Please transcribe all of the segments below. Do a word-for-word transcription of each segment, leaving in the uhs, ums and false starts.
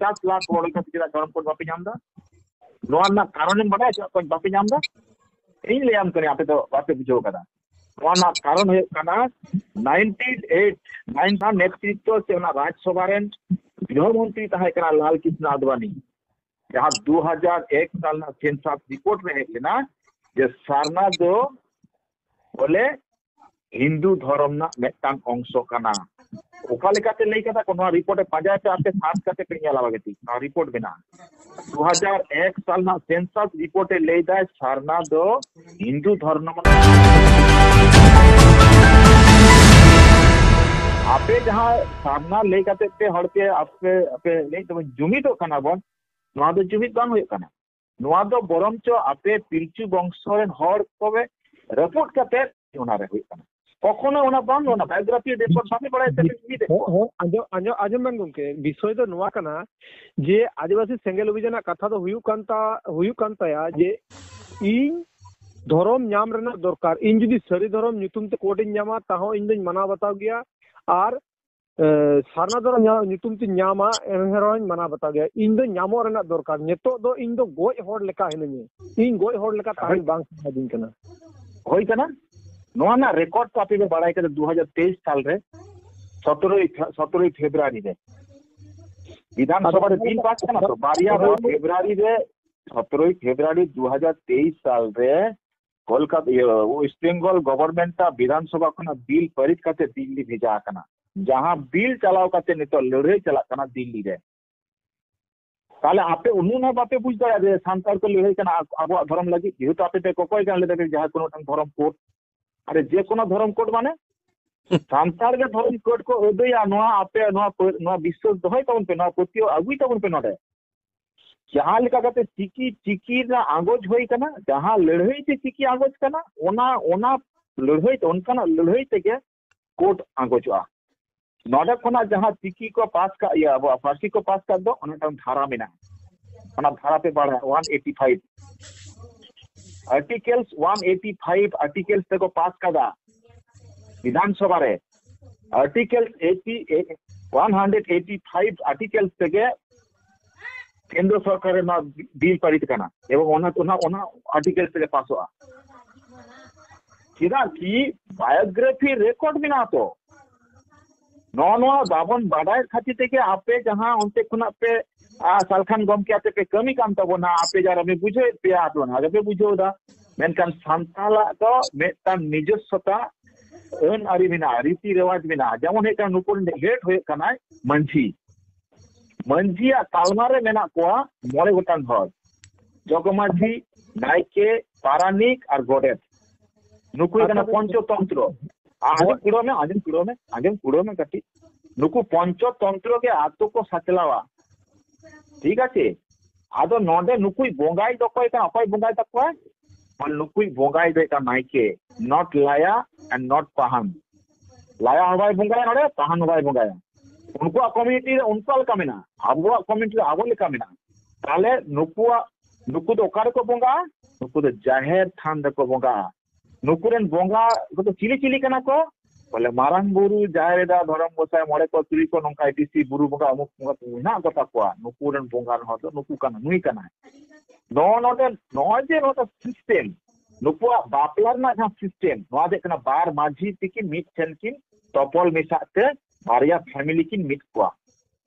ᱯᱚᱧᱪᱟᱥ ᱞᱟᱠᱷ ᱦᱚᱲ ᱞᱮᱠᱟᱛᱮ ᱪᱮᱫᱟᱜ ᱫᱷᱚᱨᱚᱢ ᱠᱳᱰ ᱵᱟᱯᱮ ᱧᱟᱢ ᱮᱫᱟ? ᱱᱚᱣᱟ ᱨᱮᱱᱟᱜ ᱠᱟᱨᱚᱱᱮᱢ ᱵᱟᱰᱟᱭᱟ ᱪᱮᱫᱟᱜ ᱵᱟᱯᱮ ᱧᱟᱢ ᱮᱫᱟ? ᱤᱧ ᱞᱟᱹᱭᱟᱢ ᱠᱟᱹᱱᱟᱹᱧ, ᱟᱯᱮ ᱫᱚ ᱵᱟᱯᱮ ᱵᱩᱡᱷᱟᱹᱣ ᱠᱟᱫᱟ᱾ ᱱᱚᱣᱟ ᱨᱮᱱᱟᱜ ᱠᱟᱨᱚᱱ ᱦᱩᱭᱩᱜ ᱠᱟᱱᱟ, ᱱᱟᱭᱤᱱᱴᱤ ᱮᱭᱤᱴ ᱱᱟᱭᱤᱱ ᱨᱮᱱᱟᱜ ᱱᱮᱛᱨᱤᱛᱵ ᱥᱮ ᱚᱱᱟ ᱨᱟᱡᱽᱥᱚᱵᱷᱟ ᱨᱮᱱ ᱜᱨᱤᱦᱚ ᱢᱚᱱᱛᱨᱤ ᱛᱟᱦᱮᱸ ᱠᱟᱱᱟ ᱞᱟᱞ ᱠᱨᱤᱥᱱᱟ ᱟᱫᱣᱟᱱᱤ, ᱡᱟᱦᱟᱸ ᱫᱩ ᱦᱟᱡᱟᱨ ᱮᱠ ᱥᱟᱞ ᱨᱮᱱᱟᱜ ᱥᱮᱱᱥᱟᱥ ᱨᱤᱯᱳᱨᱴ ᱨᱮ ᱦᱮᱡ ᱞᱮᱱᱟ ᱡᱮ ᱥᱟᱨᱱᱟ ᱫᱚ ᱵᱚᱞᱮ ᱦᱤᱱᱫᱩ ᱫᱷᱚᱨᱚᱢ ᱨᱮᱱᱟᱜ ᱢᱤᱫᱴᱟᱝ ᱚᱝᱥᱚ ᱠᱟᱱᱟ᱾ ᱚᱠᱟ ᱞᱮᱠᱟᱛᱮ ᱞᱟᱹᱭ ᱠᱟᱫᱟ ᱠᱚ? ᱱᱚᱣᱟ ᱨᱤᱯᱳᱨᱴ ᱮ ᱯᱟᱸᱡᱟᱭ ᱯᱮ, ᱟᱯᱮ ᱥᱟᱨᱪ ᱠᱟᱛᱮ ᱯᱮ ᱧᱮᱞᱟ ᱵᱷᱟᱜᱮ ᱴᱷᱤᱠ, ᱱᱚᱣᱟ ᱨᱤᱯᱳᱨᱴ ᱢᱮᱱᱟᱜᱼᱟ᱾ ᱫᱩ ᱦᱟᱡᱟᱨ ᱮᱠ ᱥᱟᱞ ᱨᱮᱱᱟᱜ ᱥᱮᱱᱥᱟᱥ ᱨᱤᱯᱳᱨᱴ ᱮ ᱞᱟᱹᱭ ᱫᱟᱭ ᱥᱟᱨᱱᱟ ᱫᱚ ᱦᱤᱱᱫᱩ ᱫᱷᱚᱨᱢᱚ ᱨᱮᱱᱟᱜ᱾ ᱟᱯᱮ ᱡᱟᱦᱟᱸ ᱥᱟᱨᱱᱟ ᱞᱟᱹᱭ ᱠᱟᱛᱮ ᱯᱮ ᱦᱚᱲ ᱯᱮ ᱟᱯᱮ ᱟᱯᱮ ᱞᱟᱹᱭ ᱛᱟᱵᱚᱱ ᱡᱩᱢᱤᱫᱚᱜ ᱠᱟᱱᱟ ᱵᱚᱱ, ᱱᱚᱣᱟ ᱫᱚ ᱡᱩᱢᱤᱫ ᱵᱟᱝ ᱦᱩᱭᱩᱜ ᱠᱟᱱᱟ᱾ ᱱᱚᱣᱟ ᱫᱚ ᱵᱚᱨᱚᱝ ᱪᱚ ᱟᱯᱮ ᱯᱤᱞᱪᱩ ᱵᱚᱝᱥᱚ ᱨᱮᱱ ᱦᱚᱲ ᱠᱚᱜᱮ ᱨᱟᱹᱯᱩᱫ ᱠᱟᱛᱮ ᱚᱱᱟ ᱨᱮ ᱦᱩᱭᱩᱜ ᱠᱟᱱᱟ᱾ ᱠᱚᱠᱷᱚᱱᱳ ᱚᱱᱟ ᱵᱟᱝ, ᱚᱱᱟ ᱵᱟᱭᱳᱜᱨᱟᱯᱷᱤ ᱨᱮᱠᱚᱨᱰ ᱵᱟᱯᱮ ᱵᱟᱲᱟᱭ ᱛᱮ ᱯᱮ ᱡᱩᱢᱤᱫ ᱮᱫ ᱦᱮᱸ, ᱠᱚᱣᱟ᱾ ᱦᱮᱸ, ᱟᱸᱡᱚᱢ, ᱟᱸᱡᱚᱢ, ᱟᱸᱡᱚᱢ ᱵᱮᱱ ᱜᱚᱢᱠᱮ, ᱵᱤᱥᱚᱭ ᱫᱚ ᱱᱚᱣᱟ ᱠᱟᱱᱟ ᱡᱮ ᱟᱹᱫᱤᱵᱟᱹᱥᱤ ᱥᱮᱸᱜᱮᱞ ᱚᱵᱷᱤᱡᱟᱱᱟᱜ ᱠᱟᱛᱷᱟ ᱫᱚ ᱦᱩᱭᱩᱜ ᱠᱟᱱ ᱛᱟ-, ᱦᱩᱭᱩᱜ ᱠᱟᱱ ᱛᱟᱭᱟ ᱡᱮ ᱤᱧ ᱫᱷᱚᱨᱚᱢ ᱧᱟᱢ ᱨᱮᱱᱟᱜ ᱫᱚᱨᱠᱟᱨ, ᱤᱧ ᱡᱩᱫᱤ ᱥᱟᱹᱨᱤ ᱫᱷᱚᱨᱚᱢ ᱧᱩᱛᱩᱢ ᱛᱮ ᱠᱳᱰ ᱤᱧ ᱧᱟᱢᱟ, ᱛᱟᱦᱚᱸ ᱤᱧ ᱫᱚᱧ ᱢᱟᱱᱟᱣ ᱵᱟᱛᱟᱣ ᱜᱮᱭᱟ, ᱟᱨ ᱮ, ᱥᱟᱨᱱᱟ ᱫᱷᱚᱨᱚᱢ ᱧᱟ-, ᱧᱩᱛᱩᱢ ᱛᱤᱧ ᱧᱟᱢᱟ, ᱮᱱ ᱨᱮᱦᱚᱸᱧ ᱢᱟᱱᱟᱣ ᱵᱟᱛᱟᱣ ᱜᱮᱭᱟ᱾ ᱤᱧ ᱫᱚ ᱧᱟᱢᱚᱜ ᱨᱮᱱᱟᱜ ᱫᱚᱨᱠᱟᱨ᱾ ᱱᱤᱛᱚᱜ ᱫᱚ ᱤᱧ ᱫᱚ ᱜᱚᱡ ᱦᱚᱲ ᱞᱮᱠᱟ ᱦᱤᱱᱟᱹᱧᱟ᱾ ᱤᱧ ᱜᱚᱡ ᱦᱚᱲ ᱞᱮᱠᱟ ᱛᱟᱦᱮᱱ ᱦᱳᱭ᱾ ᱵᱟᱝ ᱥᱟᱱᱟᱭᱤᱫᱤᱧ ᱠᱟᱱᱟ᱾ ᱦᱳᱭ ᱠᱟᱱᱟ᱾ ᱱᱚᱣᱟ ᱨᱮᱱᱟᱜ ᱨᱮᱠᱚᱨᱰ ᱛᱚ ᱟᱯᱮ ᱯᱮ ᱵᱟᱲᱟᱭ ᱠᱟᱫᱟ, ᱫᱩ ᱦᱟᱡᱟᱨ ᱛᱮᱭᱤᱥ ᱥᱟᱞ ᱨᱮ ᱥᱚᱛᱨᱚᱭ ᱯᱷᱮ-, ᱥᱚᱛᱨᱚᱭ ᱯᱷᱮᱵᱽᱨᱩᱣᱟᱨᱤ ᱨᱮ ᱵᱤᱫᱷᱟᱱ ᱥᱚᱵᱷᱟ ᱨᱮ ᱟᱫᱚ ᱵᱤᱞ ᱯᱟᱥ ᱠᱟᱱᱟ ᱛᱚ, ᱵᱟᱨᱭᱟ ᱦᱳᱭ᱾ ᱱᱚᱣᱟ ᱯᱷᱮᱵᱽᱨᱩᱣᱟᱨᱤ ᱨᱮ, ᱥᱚᱛᱨᱚᱭ ᱯᱷᱮᱵᱽᱨᱩᱣᱟᱨᱤ ᱫᱩ ᱦᱟᱡᱟᱨ ᱛᱮᱭᱤᱥ ᱥᱟᱞ ᱨᱮ ᱠᱳᱞᱠᱟᱛᱟ, ᱤᱭᱟᱹ, ᱳᱭᱮᱥᱴ ᱵᱮᱝᱜᱚᱞ ᱜᱚᱵᱷᱚᱨᱱᱢᱮᱱᱴ ᱟᱜ ᱵᱤᱫᱷᱟᱱ ᱥᱚᱵᱷᱟ ᱠᱷᱚᱱᱟᱜ ᱵᱤᱞ ᱯᱟᱹᱨᱤᱛ ᱠᱟᱛᱮ ᱫᱤᱞᱞᱤ ᱵᱷᱮᱡᱟ ᱟᱠᱟᱱᱟ, ᱡᱟᱦᱟᱸ ᱵᱤᱞ ᱪᱟᱞᱟᱣ ᱠᱟᱛᱮ ᱱᱤᱛᱚᱜ ᱞᱟᱹᱲᱦᱟᱹᱭ ᱪᱟᱞᱟᱜ ᱠᱟᱱᱟ ᱫᱤᱞᱞᱤ ᱨᱮ᱾ ᱛᱟᱦᱞᱮ ᱟᱯᱮ ᱩᱱᱟᱹᱜ ᱦᱚᱸ ᱵᱟᱯᱮ ᱵᱩᱡᱽ ᱫᱟᱲᱮᱭᱟᱜᱼᱟ ᱡᱮ ᱥᱟᱱᱛᱟᱲ ᱠᱚ ᱞᱟᱹᱲᱦᱟᱹᱭ ᱠᱟᱱᱟ ᱟᱠ-, ᱟᱵᱚᱣᱟᱜ ᱫᱷᱚᱨᱚᱢ ᱞᱟᱹᱜᱤᱫ? ᱡᱮᱦᱮᱛᱩ ᱟᱯᱮ ᱯᱮ ᱠᱚᱠᱚᱭ ᱠᱟᱱ ᱞᱮᱫᱟ ᱯᱮ ᱡᱟᱦᱟᱸ ᱠᱳᱱᱳ ᱢᱤᱫᱴᱟᱝ ᱫᱷᱚᱨᱚᱢ ᱠᱳᱰ, ᱟᱨᱮ ᱡᱮ ᱠᱳᱱᱳ ᱫᱷᱚᱨᱚᱢ ᱠᱳᱰ ᱢᱟᱱᱮ ᱥᱟᱱᱛᱟᱲ ᱜᱮ ᱫᱷᱚᱨᱚᱢ ᱠᱳᱰ ᱠᱚ ᱟᱹᱫᱟᱹᱭᱟ, ᱱᱚᱣᱟ ᱟᱯᱮ ᱱᱚᱣᱟ ᱯᱟᱹ-, ᱱᱚᱣᱟ ᱵᱤᱥᱥᱟᱹᱥ ᱫᱚᱦᱚᱭ ᱛᱟᱵᱚᱱ ᱯᱮ, ᱱᱚᱣᱟ ᱯᱟᱹᱛᱭᱟᱹᱣ ᱟᱹᱜᱩᱭ ᱛᱟᱵᱚᱱ ᱯᱮ ᱱᱚᱰᱮ᱾ ᱡᱟᱦᱟᱸ ᱞᱮᱠᱟ ᱠᱟᱛᱮ ᱪᱤᱠᱤ, ᱪᱤᱠᱤ ᱨᱮᱱᱟᱜ ᱟᱸᱜᱚᱪ ᱦᱩᱭ ᱠᱟᱱᱟ, ᱡᱟᱦᱟᱸ ᱞᱟᱹᱲᱦᱟᱹᱭ ᱛᱮ ᱪᱤᱠᱤ ᱟᱸᱜᱚᱪ ᱠᱟᱱᱟ, ᱚᱱᱟ, ᱚᱱᱟ ᱞᱟᱹᱲᱦᱟᱹᱭ ᱛᱮ, ᱚᱱᱠᱟᱱᱟᱜ ᱞᱟᱹᱲᱦᱟᱹᱭ ᱛᱮᱜᱮ ᱠᱳᱰ ᱟᱸᱜᱚᱪᱚᱜᱼᱟ᱾ ᱱᱚᱰᱮ ᱠᱷᱚᱱᱟᱜ ᱡᱟᱦᱟᱸ ᱪᱤᱠᱤ ᱠᱚ ᱯᱟᱥ ᱠᱟᱜ, ᱤᱭᱟᱹ, ᱟᱵᱚᱣᱟᱜ ᱯᱟᱹᱨᱥᱤ ᱠᱚ ᱯᱟᱥ ᱠᱟᱜ ᱫᱚ, ᱚᱱᱟ ᱢᱤᱫᱴᱟᱝ ᱫᱷᱟᱨᱟ ᱢᱮᱱᱟᱜᱼᱟ᱾ ᱚᱱᱟ ᱫᱷᱟᱨᱟ ᱯᱮ ᱵᱟᱲᱟᱭᱟ, one eighty five. Articles one eighty five articles ᱛᱮᱠᱚ ᱯᱟᱥ ᱠᱟᱫᱟ ᱵᱤᱫᱷᱟᱱ ᱥᱚᱵᱷᱟ ᱨᱮ᱾ Article eighty, one hundred eighty five articles ᱛᱮᱜᱮ ᱠᱮᱱᱫᱨᱚ ᱥᱚᱨᱠᱟᱨ ᱨᱮ ᱱᱚᱣᱟ ᱵᱤᱞ ᱯᱟᱨᱤᱛ ᱠᱟᱱᱟ ᱮᱵᱚᱝ ᱚᱱᱟ ᱚᱱᱟ ᱚᱱᱟ ᱟᱨᱴᱤᱠᱮᱞ ᱛᱮᱜᱮ ᱯᱟᱥᱚᱜᱼᱟ᱾ ᱪᱮᱫᱟᱜ ᱠᱤ ᱵᱟᱭᱳᱜᱨᱟᱯᱷᱤ ᱨᱮᱠᱚᱨᱰ ᱢᱮᱱᱟᱜᱼᱟ ᱛᱚ᱾ ᱱᱚᱜᱼᱚ ᱱᱚᱣᱟ ᱵᱟᱵᱚᱱ ᱵᱟᱰᱟᱭ ᱠᱷᱟᱹᱛᱤᱨ ᱛᱮᱜᱮ ᱟᱯᱮ ᱡᱟᱦᱟᱸ ᱚᱱᱛᱮ ᱠᱷᱚᱱᱟᱜ ᱯᱮ ᱟᱨ ᱥᱟᱞᱠᱷᱟᱱ ᱜᱚᱢᱠᱮ ᱟᱯᱮ ᱯᱮ ᱠᱟᱹᱢᱤ ᱠᱟᱱ ᱛᱟᱵᱚᱱᱟ, ᱟᱯᱮ ᱡᱟᱦᱟᱸ ᱯᱮ ᱵᱩᱡᱷᱟᱹᱣᱮᱫ ᱯᱮᱭᱟ, ᱟᱯᱮ ᱚᱱᱟ ᱜᱮᱯᱮ ᱵᱩᱡᱷᱟᱹᱣ ᱮᱫᱟ᱾ ᱢᱮᱱᱠᱷᱟᱱ ᱥᱟᱱᱛᱟᱲᱟᱜ ᱫᱚ ᱢᱤᱫᱴᱟᱝ ᱱᱤᱡᱚᱥᱥᱚᱛᱟ ᱟᱹᱱ ᱟᱹᱨᱤ ᱢᱮᱱᱟᱜᱼᱟ, ᱨᱤᱛᱤ ᱨᱮᱣᱟᱡᱽ ᱢᱮᱱᱟᱜᱼᱟ᱾ ᱡᱮᱢᱚᱱ ᱦᱩᱭᱩᱜ ᱠᱟᱱᱟ, ᱱᱩᱠᱩ ᱨᱮᱱ ᱦᱮᱰ ᱦᱩᱭᱩᱜ ᱠᱟᱱᱟᱭ ᱢᱟᱹᱡᱷᱤ᱾ ᱢᱟᱹᱡᱷᱤᱭᱟᱜ ᱛᱟᱞᱢᱟ ᱨᱮ ᱢᱮᱱᱟᱜ ᱠᱚᱣᱟ ᱢᱚᱬᱮ ᱜᱚᱴᱟᱝ ᱦᱚᱲ, ᱡᱚᱜᱽ ᱢᱟᱹᱡᱷᱤ, ᱱᱟᱭᱠᱮ, ᱯᱟᱨᱟᱱᱤᱠ ᱟᱨ ᱜᱚᱰᱮᱛ᱾ ᱱᱩᱠᱩ ᱦᱩᱭᱩᱜ ᱠᱟᱱᱟ ᱟᱪᱪᱷᱟ, ᱯᱚᱧᱪᱚᱛᱚᱱᱛᱨᱚ᱾ ᱟᱸᱡᱚᱢ ᱠᱩᱲᱟᱹᱣ ᱢᱮ, ᱟᱸᱡᱚᱢ ᱠᱩᱲᱟᱹᱣ ᱢᱮ, ᱟᱸᱡᱚᱢ ᱠᱩᱲᱟᱹᱣ ᱢᱮ ᱠᱟᱹᱴᱤᱡ᱾ ᱱᱩᱠᱩ ᱯᱚᱧᱪᱚᱛᱚᱱᱛᱨᱚ ᱜᱮ ᱟᱛᱳ ᱠᱚ ᱥᱟᱪᱞᱟᱣᱟ᱾ ᱴᱷᱤᱠ ᱟᱪᱷᱮ? ᱟᱫᱚ ᱱᱚᱰᱮ ᱱᱩᱠᱩᱭ ᱵᱚᱸᱜᱟᱭ ᱫᱚ ᱚᱠᱚᱭ ᱠᱟᱱᱟ? ᱚᱠᱚᱭ ᱵᱚᱸᱜᱟᱭ ᱛᱟᱠᱚᱣᱟ? ᱵᱚᱞ ᱱᱩᱠᱩᱭ ᱵᱚᱸᱜᱟᱭ ᱫᱚ ᱠᱟᱱᱟ ᱱᱟᱭᱠᱮ, not ᱞᱟᱭᱟ and not ᱯᱟᱦᱟᱱ᱾ ᱞᱟᱭᱟ ᱦᱚᱸ ᱵᱟᱭ ᱵᱚᱸᱜᱟᱭᱟ ᱱᱚᱰᱮ, ᱯᱟᱦᱟᱱ ᱦᱚᱸ ᱵᱟᱭ ᱵᱚᱸᱜᱟᱭᱟ᱾ ᱩᱱᱠᱩᱣᱟᱜ ᱠᱚᱢᱤᱭᱩᱱᱤᱴᱤ ᱨᱮ ᱩᱱᱠᱩᱣᱟᱜ ᱞᱮᱠᱟ ᱢᱮᱱᱟᱜᱼᱟ, ᱟᱵᱚᱣᱟᱜ ᱠᱚᱢᱤᱭᱩᱱᱤᱴᱤ ᱨᱮ ᱟᱵᱚ ᱞᱮᱠᱟ ᱢᱮᱱᱟᱜᱼᱟ᱾ ᱛᱟᱦᱞᱮ ᱱᱩᱠᱩᱣᱟᱜ, ᱱᱩᱠᱩ ᱫᱚ ᱚᱠᱟ ᱨᱮᱠᱚ ᱵᱚᱸᱜᱟᱜᱼᱟ? ᱱᱩᱠᱩ ᱫᱚ ᱡᱟᱦᱮᱨ ᱛᱷᱟᱱ ᱨᱮᱠᱚ ᱵᱚᱸᱜᱟᱜᱼᱟ᱾ ᱱᱩᱠᱩ ᱨᱮᱱ ᱵᱚᱸᱜᱟ ᱠᱚᱫᱚ ᱪᱤᱞᱤ ᱪᱤᱞᱤ ᱠᱟᱱᱟ ᱠᱚ? ᱵᱚᱞᱮ ᱢᱟᱨᱟᱝ ᱵᱩᱨᱩ, ᱡᱟᱦᱮᱨ ᱮᱨᱟ, ᱫᱷᱚᱨᱚᱢ ᱜᱚᱸᱥᱟᱭ, ᱢᱚᱬᱮ ᱠᱚ ᱛᱩᱨᱩᱭ ᱠᱚ, ᱱᱚᱝᱠᱟ ᱮ ᱰᱤ ᱥᱤ ᱵᱩᱨᱩ ᱵᱚᱸᱜᱟ, ᱚᱢᱩᱠ ᱵᱚᱸᱜᱟ ᱠᱚ ᱢᱮᱱᱟᱜ ᱠᱚᱛᱟ ᱠᱚᱣᱟ᱾ ᱱᱩᱠᱩ ᱨᱮᱱ ᱵᱚᱸᱜᱟ ᱨᱮᱱ ᱦᱚᱲ ᱫᱚ ᱱᱩᱠᱩ ᱠᱟᱱᱟ, ᱱᱩᱭ ᱠᱟᱱᱟᱭ᱾ ᱱᱚᱜᱼᱚ ᱱᱚᱰᱮ, ᱱᱚᱜᱼᱚᱭ ᱡᱮ ᱱᱚᱣᱟ ᱥᱤᱥᱴᱮᱢ, ᱱᱩᱠᱩᱣᱟᱜ ᱵᱟᱯᱞᱟ ᱨᱮᱱᱟᱜ ᱡᱟᱦᱟᱸ ᱥᱤᱥᱴᱮᱢ, ᱱᱚᱣᱟ ᱫᱚ ᱦᱩᱭᱩᱜ ᱠᱟᱱᱟ ᱵᱟᱨ ᱢᱟᱹᱡᱷᱤ ᱛᱤᱠᱤᱱ ᱢᱤᱫ ᱴᱷᱮᱱ ᱠᱤᱱ ᱛᱚᱯᱚᱞ ᱢᱮᱥᱟᱜ ᱛᱮ ᱵᱟᱨᱭᱟ ᱯᱷᱮᱢᱤᱞᱤ ᱠᱤᱱ ᱢᱤᱫ ᱠᱚᱣᱟ᱾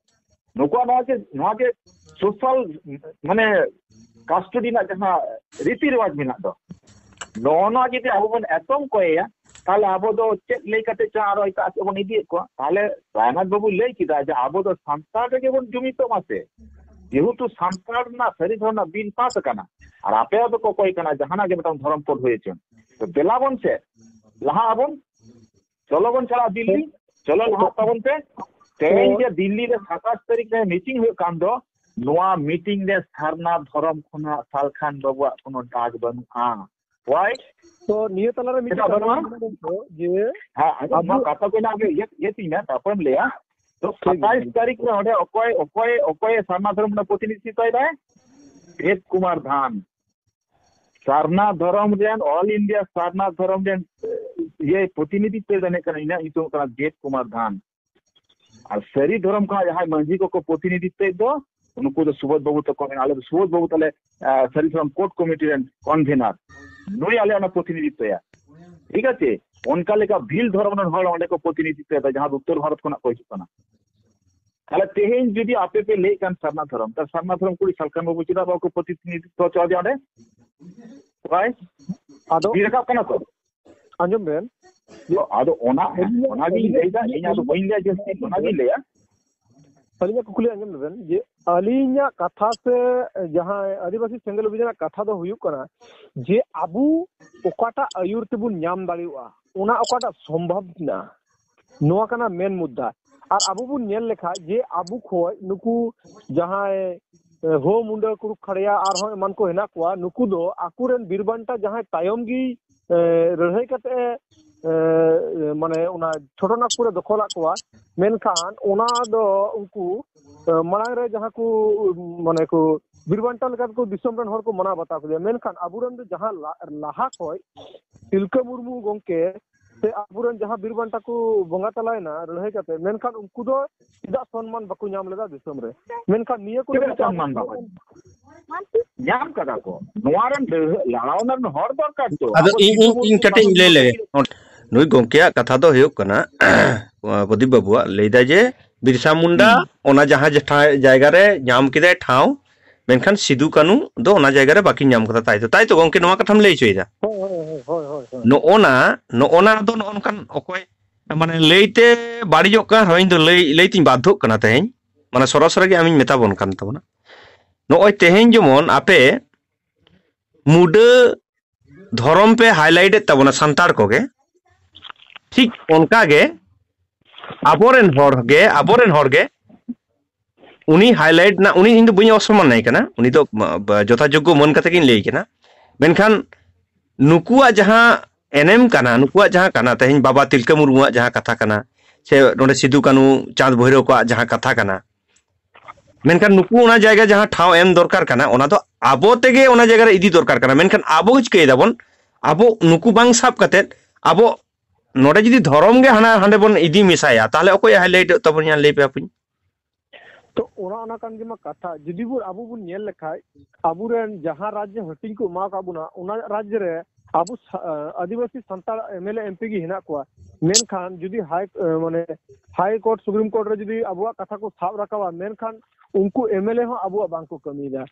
ᱱᱩᱠᱩᱣᱟᱜ ᱱᱚᱣᱟ ᱡᱮ, ᱱᱚᱣᱟ ᱡᱮ ᱥᱳᱥᱟᱞ, ᱢᱟᱱᱮ, ᱠᱟᱥᱴᱚᱰᱤ ᱨᱮᱱᱟᱜ ᱡᱟᱦᱟᱸ ᱨᱤᱛᱤ ᱨᱮᱣᱟᱡᱽ ᱢᱮᱱᱟᱜ ᱫᱚ, ᱱᱚᱜᱼᱚ ᱱᱚᱣᱟ ᱡᱩᱫᱤ ᱟᱵᱚ ᱵᱚᱱ ᱮᱛᱚᱢ ᱠᱚᱭᱮᱭᱟ, ᱛᱟᱦᱞᱮ ᱟᱵᱚ ᱫᱚ ᱪᱮᱫ ᱞᱟᱹᱭ ᱠᱟᱛᱮ ᱪᱚ ᱟᱨᱚ ᱮᱴᱟᱜ ᱥᱮᱫ ᱵᱚᱱ ᱤᱫᱤᱭᱮᱫ ᱠᱚᱣᱟ? ᱛᱟᱦᱞᱮ ᱨᱟᱭᱱᱟᱛᱷ ᱵᱟᱵᱩ ᱞᱟᱹᱭ ᱠᱮᱫᱟ ᱡᱮ ᱟᱵᱚ ᱫᱚ ᱥᱟᱱᱛᱟᱲ ᱨᱮᱜᱮ ᱵᱚᱱ ᱡᱩᱢᱤᱫᱚᱜ ᱢᱟ ᱥᱮ, ᱡᱮᱦᱮᱛᱩ ᱥᱟᱱᱛᱟᱲ ᱨᱮᱱᱟᱜ ᱥᱟᱹᱨᱤ ᱫᱷᱚᱨᱚᱢ ᱨᱮᱱᱟᱜ ᱵᱤᱞ ᱯᱟᱥ ᱟᱠᱟᱱᱟ, ᱟᱨ ᱟᱯᱮ ᱫᱚ ᱠᱚ ᱚᱠᱚᱭ ᱠᱟᱱᱟ ᱡᱟᱦᱟᱱᱟᱜ ᱜᱮ ᱢᱤᱫᱴᱟᱝ ᱫᱷᱚᱨᱚᱢ ᱠᱳᱰ ᱦᱩᱭ ᱦᱚᱪᱚᱱ᱾ ᱛᱚ ᱫᱮᱞᱟ ᱵᱚᱱ ᱥᱮ, ᱞᱟᱦᱟᱜ ᱟᱵᱚᱱ, ᱪᱚᱞᱚ ᱵᱚᱱ ᱪᱟᱞᱟᱜᱼᱟ ᱫᱤᱞᱞᱤ, ᱪᱚᱞᱚ ᱞᱟᱦᱟᱜ ᱛᱟᱵᱚᱱ ᱯᱮ᱾ ᱛᱮᱦᱮᱧ ᱡᱮ ᱫᱤᱞᱞᱤ ᱨᱮ ᱥᱟᱛᱟᱥ ᱛᱟᱹᱨᱤᱠᱷ ᱨᱮ ᱢᱤᱴᱤᱝ ᱦᱩᱭᱩᱜ ᱠᱟᱱ ᱫᱚ, ᱱᱚᱣᱟ ᱢᱤᱴᱤᱝ ᱨᱮ ᱥᱟᱨᱱᱟ ᱫᱷᱚᱨᱚᱢ ᱠᱷᱚᱱᱟᱜ ᱥᱟᱞᱠᱷᱟᱱ ᱵᱟᱵᱩᱣᱟᱜ ᱠᱳᱱᱳ ᱰᱟᱠ ᱵᱟᱹᱱᱩᱜᱼᱟ᱾ Why? ᱛᱚ ᱱᱤᱭᱟᱹ ᱛᱟᱞᱟᱨᱮ ᱢᱤᱫᱴᱮᱱ ᱪᱮᱫᱟᱜ ᱠᱟᱛᱷᱟ ᱵᱟᱹᱱᱩᱜᱼᱟ? ᱞᱤᱧ ᱢᱮᱱᱟ ᱜᱚᱢᱠᱮ, ᱡᱮ ᱦᱮᱸ, ᱟᱸᱡᱚᱢ, ᱟᱵᱚ ᱱᱚᱣᱟ ᱠᱟᱛᱷᱟ ᱠᱚ ᱤᱧ ᱟᱜᱮ ᱤᱭᱟᱹ, ᱤᱭᱟᱹ ᱛᱤᱧ ᱢᱮ, ᱛᱟᱨᱯᱚᱨᱮᱢ ᱞᱟᱹᱭᱟ᱾ ᱛᱚ ᱴᱷᱤᱠ ᱜᱮᱭᱟ᱾ ᱥᱟᱛᱟᱭᱤᱥ ᱛᱟᱹᱨᱤᱠᱷ ᱨᱮ ᱚᱸᱰᱮ ᱚᱠᱚᱭ, ᱚᱠᱚᱭ, ᱚᱠᱚᱭ ᱥᱟᱨᱱᱟ ᱫᱷᱚᱨᱚᱢ ᱨᱮᱱᱟᱜ ᱯᱨᱚᱛᱤᱱᱤᱫᱷᱤᱛᱛᱚᱭ ᱫᱟᱭ? ᱫᱮᱵ ᱠᱩᱢᱟᱨ ᱫᱷᱟᱱ᱾ ᱥᱟᱨᱱᱟ ᱫᱷᱚᱨᱚᱢ ᱨᱮᱱ, ᱚᱞ ᱤᱱᱰᱤᱭᱟ ᱥᱟᱨᱱᱟ ᱫᱷᱚᱨᱚᱢ ᱨᱮᱱ, ᱤᱭᱟᱹ, ᱯᱨᱚᱛᱤᱱᱤᱫᱷᱤᱛᱛᱚᱭ ᱫᱟᱭ ᱠᱟᱱᱟ, ᱤᱧᱟᱹᱜ ᱧᱩᱛᱩᱢ ᱠᱟᱱᱟ ᱫᱮᱵ ᱠᱩᱢᱟᱨ ᱫᱷᱟᱱ᱾ ᱟᱨ ᱥᱟᱹᱨᱤ ᱫᱷᱚᱨᱚᱢ ᱠᱷᱚᱱᱟᱜ ᱡᱟᱦᱟᱸᱭ ᱢᱟᱹᱡᱷᱤ ᱠᱚᱠᱚ ᱯᱨᱚᱛᱤᱱᱤᱫᱷᱤᱛᱛᱚᱭᱮᱫ ᱫᱚ, ᱩᱱᱠᱩ ᱫᱚ ᱥᱩᱵᱳᱫᱷ ᱵᱟᱹᱵᱩ ᱛᱟᱠᱚ ᱢᱮᱱᱟᱜᱼᱟ, ᱟᱞᱮ ᱫᱚ ᱥᱩᱵᱳᱫᱷ ᱵᱟᱹᱵᱩ ᱛᱟᱞᱮ, ᱟᱸ, ᱥᱟᱹᱨᱤ ᱥᱟᱨᱡᱚᱢ ᱠᱳᱰ ᱠᱚᱢᱤᱴᱤ ᱨᱮᱱ ᱠᱚᱱᱵᱷᱮᱱᱟᱨ, ᱱᱩᱭ ᱟᱞᱮ ᱚᱱᱟ ᱯᱨᱚᱛᱤᱱᱤᱫᱷᱤᱛᱛᱚᱭᱟ᱾ ᱴᱷᱤᱠ ᱟᱪᱷᱮ? ᱚᱱᱠᱟ ᱞᱮᱠᱟ ᱵᱷᱤᱞ ᱫᱷᱚᱨᱚᱢ ᱨᱮᱱ ᱦᱚᱲ ᱚᱸᱰᱮ ᱠᱚ ᱯᱨᱚᱛᱤᱱᱤᱫᱷᱤᱛᱛᱚᱭᱟ, ᱡᱟᱦᱟᱸ ᱫᱚ ᱩᱛᱛᱚᱨ ᱵᱷᱟᱨᱚᱛ ᱠᱷᱚᱱᱟᱜ ᱠᱚ ᱦᱤᱡᱩᱜ ᱠᱟᱱᱟ᱾ ᱛᱟᱦᱞᱮ ᱛᱮᱦᱮᱧ ᱡᱩᱫᱤ ᱟᱯᱮ ᱯᱮ ᱞᱟᱹᱭᱮᱫ ᱠᱟᱱ ᱥᱟᱨᱱᱟ ᱫᱷᱚᱨᱚᱢ, ᱛᱟᱦᱞᱮ ᱥᱟᱨᱱᱟ ᱫᱷᱚᱨᱚᱢ ᱠᱩᱲᱤ ᱥᱟᱞᱠᱷᱟᱱ ᱵᱟᱹᱵᱩ ᱪᱮᱫᱟᱜ ᱵᱟᱠᱚ ᱯᱨᱚᱛᱤᱱᱤᱫᱷᱤᱛᱛᱚ ᱦᱚᱪᱚ ᱟᱫᱮᱭᱟ ᱚᱸᱰᱮ? ᱚᱠᱚᱭ? ᱟᱫᱚ ᱵᱤᱨ ᱨᱟᱠᱟᱵ ᱠᱟᱱᱟ ᱠᱚ᱾ ᱟᱸᱡᱚᱢ ᱵᱮᱱ᱾ ᱛᱚ, ᱟᱫᱚ ᱚᱱᱟ, ᱟᱹᱞᱤᱧᱟᱜ, ᱚᱱᱟᱜᱤᱧ ᱟᱹᱞᱤᱧᱟᱜ, ᱞᱟᱹᱭᱫᱟ, ᱤᱧ ᱟᱫᱚ ᱵᱟᱹᱧ ᱞᱟᱹᱭᱟ ᱡᱟᱹᱥᱛᱤ, ᱚᱱᱟᱜᱤᱧ ᱞᱟᱹᱭᱟ᱾ ᱟᱹᱞᱤᱧᱟᱜ ᱠᱩᱠᱞᱤ ᱟᱸᱡᱚᱢ ᱞᱮᱵᱮᱱ, ᱡᱮ ᱟᱹᱞᱤᱧᱟᱜ ᱠᱟᱛᱷᱟ ᱥᱮ ᱡᱟᱦᱟᱸᱭ ᱟᱹᱫᱤᱵᱟᱹᱥᱤ ᱥᱮᱸᱜᱮᱞ ᱚᱵᱷᱤᱡᱟᱱᱟᱜ ᱠᱟᱛᱷᱟ ᱫᱚ ᱦᱩᱭᱩᱜ ᱠᱟᱱᱟ ᱡᱮ ᱟᱵᱚ ᱚᱠᱟᱴᱟᱜ ᱟᱹᱭᱩᱨ ᱛᱮᱵᱚᱱ ᱧᱟᱢ ᱫᱟᱲᱮᱭᱟᱜᱼᱟ, ᱚᱱᱟ ᱚᱠᱟᱴᱟᱜ ᱥᱚᱢᱵᱷᱚᱵ ᱢᱮᱱᱟᱜᱼᱟ, ᱱᱚᱣᱟ ᱠᱟᱱᱟ ᱢᱮᱱ ᱢᱩᱫᱽᱫᱟ᱾ ᱟᱨ ᱟᱵᱚ ᱵᱚᱱ ᱧᱮᱞ ᱞᱮᱠᱷᱟᱡ ᱡᱮ ᱟᱵᱚ ᱠᱷᱚᱡ ᱱᱩᱠᱩ ᱡᱟᱦᱟᱸᱭ, ᱮ, ᱦᱳ ᱢᱩᱱᱰᱟᱹ, ᱠᱩᱲᱩᱠ ᱠᱷᱟᱲᱭᱟ ᱟᱨᱦᱚᱸ ᱮᱢᱟᱱ ᱠᱚ ᱦᱮᱱᱟᱜ ᱠᱚᱣᱟ, ᱱᱩᱠᱩ ᱫᱚ ᱟᱠᱚᱨᱮᱱ ᱵᱤᱨ ᱵᱟᱱᱴᱟ ᱡᱟᱦᱟᱸᱭ ᱛᱟᱭᱚᱢ ᱜᱮ, ᱮ, ᱞᱟᱹᱲᱦᱟᱹᱭ ᱠᱟᱛᱮ, ᱮ, ᱢᱟᱱᱮ ᱚᱱᱟ ᱪᱷᱳᱴᱳ ᱱᱟᱜᱽᱯᱩᱨᱮ ᱫᱚᱠᱷᱚᱞᱟᱜ ᱠᱚᱣᱟ, ᱢᱮᱱᱠᱷᱟᱱ ᱚᱱᱟ ᱫᱚ ᱩᱱᱠᱩ, ᱮ, ᱢᱟᱲᱟᱝ ᱨᱮ ᱡᱟᱦᱟᱸ ᱠᱚ, ᱢᱟᱱᱮ ᱠᱚ ᱵᱤᱨ ᱵᱟᱱᱴᱟ ᱞᱮᱠᱟ ᱛᱮᱠᱚ ᱫᱤᱥᱚᱢ ᱨᱮᱱ ᱦᱚᱲ ᱠᱚ ᱢᱟᱱᱟᱣ ᱵᱟᱛᱟᱣ ᱠᱮᱫᱮᱭᱟ, ᱢᱮᱱᱠᱷᱟᱱ ᱟᱵᱚᱨᱮᱱ ᱫᱚ ᱡᱟᱦᱟᱸ ᱞᱟ-, ᱞᱟᱦᱟ ᱠᱷᱚᱡ ᱛᱤᱞᱠᱟᱹ ᱢᱩᱨᱢᱩ ᱜᱚᱢᱠᱮ ᱥᱮ ᱟᱵᱚᱨᱮᱱ ᱡᱟᱦᱟᱸ ᱵᱤᱨ ᱵᱟᱱᱴᱟ ᱠᱚ ᱵᱚᱸᱜᱟ ᱛᱟᱞᱟᱭᱮᱱᱟ ᱞᱟᱹᱲᱦᱟᱹᱭ ᱠᱟᱛᱮ, ᱢᱮᱱᱠᱷᱟᱱ ᱩᱱᱠᱩ ᱫᱚ ᱪᱮᱫᱟᱜ ᱥᱚᱱᱢᱟᱱ ᱵᱟᱠᱚ ᱧᱟᱢ ᱞᱮᱫᱟ ᱫᱤᱥᱚᱢ ᱨᱮ? ᱢᱮᱱᱠᱷᱟᱱ ᱱᱤᱭᱟᱹ ᱠᱚ ᱪᱮᱫᱟᱜ ᱞᱟᱹᱜᱤᱫ ᱛᱮ ᱟᱵᱚ ᱥᱚᱱᱢᱟᱱ ᱵᱟᱠᱚ ᱧᱟᱢ? ᱧᱟᱢ ᱠᱟᱫᱟ ᱠᱚ᱾ ᱱᱚᱣᱟ ᱨᱮᱱ ᱞᱟᱹᱲᱦᱟᱹ-, ᱞᱟᱲᱟᱣ ᱨᱮᱱ ᱦᱚᱲ ᱫᱚᱨᱠᱟᱨ ᱛᱚ᱾ ᱟᱫᱚ ᱟᱵᱚ ᱤᱧ, ᱤᱧ, ᱥᱤᱫᱷᱩ ᱢᱩᱨᱢᱩ ᱤᱧ ᱠᱟᱹᱴᱤᱡ ᱤᱧ ᱞᱟᱹᱭ ᱞᱮᱜᱮ᱾ ᱱᱩᱭ ᱜᱚᱢᱠᱮᱭᱟᱜ ᱠᱟᱛᱷᱟ ᱫᱚ ᱦᱩᱭᱩᱜ ᱠᱟᱱᱟ, ᱯᱨᱚᱫᱤᱯ ᱵᱟᱹᱵᱩᱣᱟᱜ ᱞᱟᱹᱭ ᱫᱟᱭ ᱡᱮ ᱵᱤᱨᱥᱟ ᱢᱩᱱᱰᱟ ᱦᱩᱸ᱾ ᱚᱱᱟ ᱡᱟᱦᱟᱸ ᱡᱮᱴᱷᱟ-, ᱡᱟᱭᱜᱟ ᱨᱮ ᱧᱟᱢ ᱠᱮᱫᱟᱭ ᱴᱷᱟᱶ, ᱢᱮᱱᱠᱷᱟᱱ ᱥᱤᱫᱩ ᱠᱟᱹᱱᱩ ᱫᱚ ᱚᱱᱟ ᱡᱟᱭᱜᱟ ᱨᱮ ᱵᱟᱹᱠᱤᱱ ᱧᱟᱢ ᱠᱟᱫᱟ, ᱛᱟᱭ ᱛᱚ, ᱛᱟᱭ ᱛᱚ ᱜᱚᱢᱠᱮ, ᱱᱚᱣᱟ ᱠᱟᱛᱷᱟᱢ ᱞᱟᱹᱭ ᱦᱚᱪᱚᱭᱮᱫᱟ? ᱦᱳᱭ, ᱦᱳᱭ, ᱦᱳᱭ, ᱦᱳᱭ, ᱦᱳᱭ᱾ ᱱᱚᱜᱼᱚ ᱱᱟ, ᱱᱚᱜᱼᱚ ᱱᱟ ᱫᱚ ᱱᱚᱜᱼᱚ ᱱᱚᱝᱠᱟᱱ ᱚᱠᱚᱭ, ᱢᱟᱱᱮ, ᱞᱟᱹᱭᱛᱮ ᱵᱟᱹᱲᱤᱡᱚᱜ ᱠᱟᱱ ᱨᱮᱦᱚᱸ, ᱤᱧ ᱫᱚ ᱞᱟᱹᱭ, ᱞᱟᱹᱭ ᱛᱤᱧ ᱵᱟᱫᱽᱫᱷᱚᱜ ᱠᱟᱱᱟ ᱛᱮᱦᱮᱧ᱾ ᱢᱟᱱᱮ, ᱥᱚᱨᱟᱥᱚᱨᱤ ᱜᱮ ᱟᱢᱤᱧ ᱢᱮᱛᱟ ᱵᱚᱱ ᱠᱟᱱ ᱛᱟᱵᱚᱱᱟ᱾ ᱱᱚᱜᱼᱚᱭ ᱛᱮᱦᱮᱧ ᱡᱮᱢᱚᱱ ᱟᱯᱮ ᱢᱩᱰᱟᱹ ᱫᱷᱚᱨᱚᱢ ᱯᱮ highlight ᱮᱫ ᱛᱟᱵᱚᱱᱟ ᱥᱟᱱᱛᱟᱲ ᱠᱚᱜᱮ, ᱴᱷᱤᱠ ᱚᱱᱠᱟ ᱜᱮ ᱟᱵᱚᱨᱮᱱ ᱦᱚᱲ ᱜᱮ, ᱟᱵᱚᱨᱮᱱ ᱦᱚᱲ ᱜᱮ ᱩᱱᱤ highlight ᱨᱮᱱᱟᱜ, ᱩᱱᱤ ᱤᱧ ᱫᱚ ᱵᱟᱹᱧ ᱚᱥᱚᱢᱢᱟᱱᱟᱭ ᱠᱟᱱᱟ, ᱩᱱᱤ ᱫᱚ, ᱢᱟ, ᱵᱟ-, ᱡᱚᱛᱷᱟᱡᱳᱜᱽᱜᱚ ᱢᱟᱹᱱ ᱠᱟᱛᱮ ᱜᱤᱧ ᱞᱟᱹᱭ ᱠᱟᱱᱟ᱾ ᱢᱮᱱᱠᱷᱟᱱ ᱱᱩᱠᱩᱣᱟᱜ ᱡᱟᱦᱟᱸ ᱮᱱᱮᱢ ᱠᱟᱱᱟ, ᱱᱩᱠᱩᱣᱟᱜ ᱡᱟᱦᱟᱸ ᱠᱟᱱᱟ, ᱛᱮᱦᱮᱧ ᱵᱟᱵᱟ ᱛᱤᱞᱠᱟᱹ ᱢᱩᱨᱢᱩᱣᱟᱜ ᱡᱟᱦᱟᱸ ᱠᱟᱛᱷᱟ ᱠᱟᱱᱟ, ᱥᱮ ᱱᱚᱰᱮ ᱥᱤᱫᱩ ᱠᱟᱹᱱᱩ ᱪᱟᱸᱫᱽ ᱵᱷᱳᱭᱨᱳ ᱠᱚᱣᱟᱜ ᱡᱟᱦᱟᱸ ᱠᱟᱛᱷᱟ ᱠᱟᱱᱟ, ᱢᱮᱱᱠᱷᱟᱱ ᱱᱩᱠᱩ ᱚᱱᱟ ᱡᱟᱭᱜᱟ ᱡᱟᱦᱟᱸ ᱴᱷᱟᱶ ᱮᱢ ᱫᱚᱨᱠᱟᱨ ᱠᱟᱱᱟ, ᱚᱱᱟ ᱫᱚ ᱟᱵᱚ ᱛᱮᱜᱮ ᱚᱱᱟ ᱡᱟᱭᱜᱟ ᱨᱮ ᱤᱫᱤ ᱫᱚᱨᱠᱟᱨ ᱠᱟᱱᱟ᱾ ᱢᱮᱱᱠᱷᱟᱱ ᱟᱵᱚ ᱪᱤᱠᱟᱹᱭ ᱫᱟᱵᱚᱱ? ᱟᱵᱚ ᱱᱩᱠᱩ ᱵᱟᱝ ᱥᱟᱵ ᱠᱟᱛᱮᱫ ᱟᱵᱚ ᱱᱚᱰᱮ ᱡᱩᱫᱤ ᱫᱷᱚᱨᱚᱢ ᱜᱮ ᱦᱟᱱᱟ ᱦᱟᱸᱰᱮ ᱵᱚᱱ ᱤᱫᱤ ᱢᱮᱥᱟᱭᱟ, ᱛᱟᱦᱚᱞᱮ ᱚᱠᱚᱭ highlight ᱚᱜ ᱛᱟᱵᱚᱱᱟ? ᱞᱟᱹᱭ ᱯᱮ ᱟᱯᱮ᱾ ᱛᱚ ᱚᱱᱟ, ᱚᱱᱟ ᱠᱟᱱ ᱜᱮᱢᱟ ᱠᱟᱛᱷᱟ᱾ ᱡᱩᱫᱤ ᱵᱚᱱ, ᱟᱵᱚ ᱵᱚᱱ ᱧᱮᱞ ᱞᱮᱠᱷᱟᱡ, ᱟᱵᱚᱨᱮᱱ ᱡᱟᱦᱟᱸ ᱨᱟᱡᱽ ᱨᱮ ᱦᱟᱹᱴᱤᱧ ᱠᱚ ᱮᱢᱟ ᱟᱠᱟᱫ ᱵᱚᱱᱟ, ᱚᱱᱟ ᱨᱟᱡᱽ ᱨᱮ ᱟᱵᱚ ᱥᱟ-, ᱟᱹᱫᱤᱵᱟᱹᱥᱤ Santal M L A, M P ᱜᱮ ᱦᱮᱱᱟᱜ ᱠᱚᱣᱟ᱾ ᱢᱮᱱᱠᱷᱟᱱ ᱡᱩᱫᱤ ᱦᱟᱭ, ᱢᱟᱱᱮ ᱦᱟᱭ ᱠᱳᱨᱴ, ᱥᱩᱯᱨᱤᱢ ᱠᱳᱨᱴ ᱨᱮ ᱡᱩᱫᱤ ᱟᱵᱚᱣᱟᱜ ᱠᱟᱛᱷᱟ ᱠᱚ ᱥᱟᱵ ᱨᱟᱠᱟᱵᱟ, ᱢᱮᱱᱠᱷᱟᱱ ᱩᱱᱠᱩ ᱮᱢ ᱮᱞ ᱮ ᱦᱚᱸ ᱟᱵᱚᱣᱟᱜ ᱵᱟᱝ ᱠᱚ ᱠᱟᱹᱢᱤᱭᱮᱫᱟ,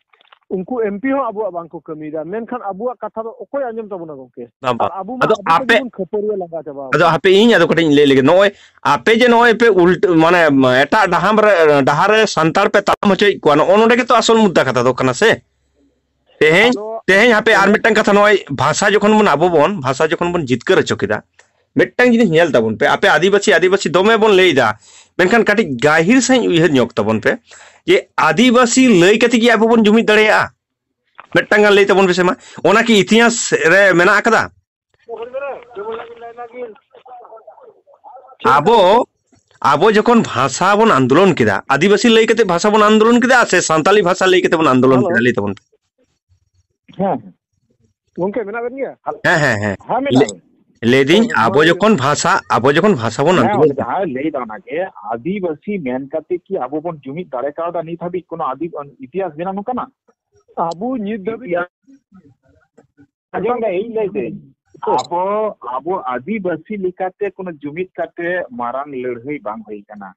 ᱩᱱᱠᱩ ᱮᱢ ᱯᱤ ᱦᱚᱸ ᱟᱵᱚᱣᱟᱜ ᱵᱟᱝ ᱠᱚ ᱠᱟᱹᱢᱤᱭᱮᱫᱟ, ᱢᱮᱱᱠᱷᱟᱱ ᱟᱵᱚᱣᱟᱜ ᱠᱟᱛᱷᱟ ᱫᱚ ᱚᱠᱚᱭ ᱟᱸᱡᱚᱢ ᱛᱟᱵᱚᱱᱟ ᱜᱚᱝᱠᱮ? ᱵᱟᱝ, ᱵᱟᱝ᱾ ᱟᱨ ᱟᱵᱚ ᱢᱟ ᱟᱫᱚ ᱟᱵᱚ ᱟᱯᱮ, ᱛᱮᱜᱮ ᱵᱚᱱ ᱠᱷᱟᱹᱯᱟᱹᱨᱤᱭᱟᱹ ᱞᱟᱸᱜᱟ ᱪᱟᱵᱟ ᱟᱫᱚ ᱟᱠᱟᱱᱟ᱾ ᱦᱟᱯᱮ, ᱤᱧ ᱟᱫᱚ ᱠᱟᱹᱴᱤᱡ ᱤᱧ ᱞᱟᱹᱭ ᱞᱮᱜᱮ᱾ ᱱᱚᱜᱼᱚᱭ ᱟᱯᱮ ᱡᱮ ᱱᱚᱜᱼᱚᱭ ᱯᱮ ᱩᱞᱴ-, ᱢᱟᱱᱮ ᱮᱴᱟᱜ ᱰᱟᱦᱟᱨ ᱨᱮ, ᱰᱟᱦᱟᱨ ᱨᱮ ᱥᱟᱱᱛᱟᱲ ᱯᱮ ᱛᱟᱲᱟᱢ ᱦᱚᱪᱚᱭᱮᱫ ᱠᱚᱣᱟ, ᱱᱚᱜᱼᱚ ᱱᱚᱰᱮ ᱜᱮᱛᱚ ᱟᱥᱚᱞ ᱢᱩᱫᱽᱫᱟ ᱠᱟᱛᱷᱟ ᱫᱚ ᱠᱟᱱᱟ ᱥᱮ᱾ ᱛᱮᱦᱮᱧ, ᱟᱫᱚ ᱛᱮᱦᱮᱧ ᱦᱟᱯᱮ ᱟᱨ ᱚᱱᱮ ᱢᱤᱫᱴᱟᱝ ᱠᱟᱛᱷᱟ, ᱱᱚᱜᱼᱚᱭ ᱵᱷᱟᱥᱟ ᱡᱚᱠᱷᱚᱱ ᱵᱚᱱ, ᱟᱵᱚ ᱵᱚᱱ, ᱵᱷᱟᱥᱟ ᱡᱚᱠᱷᱚᱱ ᱵᱚᱱ ᱡᱤᱛᱠᱟᱹᱨ ᱦᱚᱪᱚ ᱠᱮᱫᱟ, ᱢᱤᱫᱴᱟᱝ ᱡᱤᱱᱤᱥ ᱧᱮᱞ ᱛᱟᱵᱚᱱ ᱯᱮ, ᱟᱯᱮ ᱟᱹᱫᱤᱵᱟᱹᱥᱤ, ᱟᱹᱫᱤᱵᱟᱹᱥᱤ ᱫᱚᱢᱮ ᱵᱚᱱ ᱞᱟᱹᱭ ᱮᱫᱟ, ᱢᱮᱱᱠᱷᱟᱱ ᱠᱟᱹᱴᱤᱡ ᱜᱟᱹᱦᱤᱨ ᱥᱟᱺᱦᱤᱡ ᱩᱭᱦᱟᱹᱨ ᱧᱚᱜ ᱛᱟᱵᱚᱱ ᱯᱮ ᱡᱮ ᱟᱹᱫᱤᱵᱟᱹᱥᱤ ᱞᱟᱹᱭ ᱠᱟᱛᱮ ᱜᱮ ᱟᱵᱚ ᱵᱚᱱ ᱡᱩᱢᱤᱫ ᱫᱟᱲᱮᱭᱟᱜᱼᱟ? ᱢᱤᱫᱴᱟᱝ ᱜᱟᱱ ᱞᱟᱹᱭ ᱛᱟᱵᱚᱱ ᱯᱮᱥᱮ ᱢᱟ, ᱚᱱᱟ ᱠᱤ ᱤᱛᱤᱦᱟᱥ ᱨᱮ ᱢᱮᱱᱟᱜ ᱟᱠᱟᱫᱟ? ᱟᱵᱚ, ᱟᱵᱚ ᱡᱚᱠᱷᱚᱱ ᱵᱷᱟᱥᱟ ᱵᱚᱱ ᱟᱱᱫᱳᱞᱚᱱ ᱠᱮᱫᱟ, ᱟᱹᱫᱤᱵᱟᱹᱥᱤ ᱞᱟᱹᱭ ᱠᱟᱛᱮ ᱵᱷᱟᱥᱟ ᱵᱚᱱ ᱟᱱᱫᱳᱞᱚᱱ ᱠᱮᱫᱟ ᱥᱮ ᱥᱟᱱᱛᱟᱞᱤ ᱵᱷᱟᱥᱟ ᱞᱟᱹᱭ ᱠᱟᱛᱮ ᱵᱚᱱ ᱟᱱᱫᱳᱞᱚᱱ ᱦᱮᱞᱳ᱾ ᱠᱮᱫᱟ? ᱞᱟᱹᱭ ᱛᱟᱵᱚᱱ ᱯᱮ᱾ ᱦᱮᱸ, ᱦᱮᱸ᱾ ᱜᱚᱝᱠᱮ, ᱢᱮᱱᱟᱜ ᱵᱮᱱ ᱜᱮᱭᱟ? ᱦᱮᱸ, ᱦᱮᱸ, ᱦᱮᱸ᱾ ᱦᱮᱸ, ᱢᱮᱱᱟᱜ ᱞᱟᱹᱭ-, ᱵᱮᱱ᱾ ᱞᱟᱹᱭᱫᱟᱹᱧ, ᱛᱚ, ᱟᱵᱚ ᱱᱚᱣᱟ ᱜᱮ ᱡᱚᱠᱷᱚᱱ ᱵᱷᱟᱥᱟ, ᱟᱵᱚ ᱡᱚᱠᱷᱚᱱ ᱵᱷᱟᱥᱟ ᱵᱚᱱ ᱦᱮᱸ, ᱟᱱᱫᱳᱞᱚᱱ ᱚᱱᱮ ᱠᱮᱫᱟ᱾ ᱡᱟᱦᱟᱸᱭ ᱞᱟᱹᱭ ᱫᱟ ᱚᱱᱟᱜᱮ, ᱟᱹᱫᱤᱵᱟᱹᱥᱤ ᱢᱮᱱ ᱠᱟᱛᱮ ᱠᱤ ᱟᱵᱚ ᱵᱚᱱ ᱡᱩᱢᱤᱫ ᱫᱟᱲᱮ ᱠᱟᱣᱫᱟ ᱱᱤᱛ ᱦᱟᱹᱵᱤᱡ ᱠᱳᱱᱳ ᱟᱹᱫᱤ-, ᱤᱛᱤᱦᱟᱥ ᱢᱮᱱᱟᱜ ᱱᱚᱝᱠᱟᱱᱟᱜ? ᱟᱵᱚ ᱱᱤᱛ ᱫᱷᱟᱹᱵᱤᱡ ᱤᱛᱤᱦᱟᱥ ᱟᱸᱡᱚᱢ ᱢᱮ, ᱤᱧ ᱞᱟᱹᱭ ᱫᱟᱹᱧ, ᱟᱵᱚ, ᱟᱵᱚ ᱟᱹᱫᱤᱵᱟᱹᱥᱤ ᱞᱮᱠᱟᱛᱮ ᱠᱳᱱᱳ ᱡᱩᱢᱤᱫ ᱠᱟᱛᱮ ᱢᱟᱨᱟᱝ ᱞᱟᱹᱲᱦᱟᱹᱭ ᱵᱟᱝ ᱦᱩᱭ ᱠᱟᱱᱟ᱾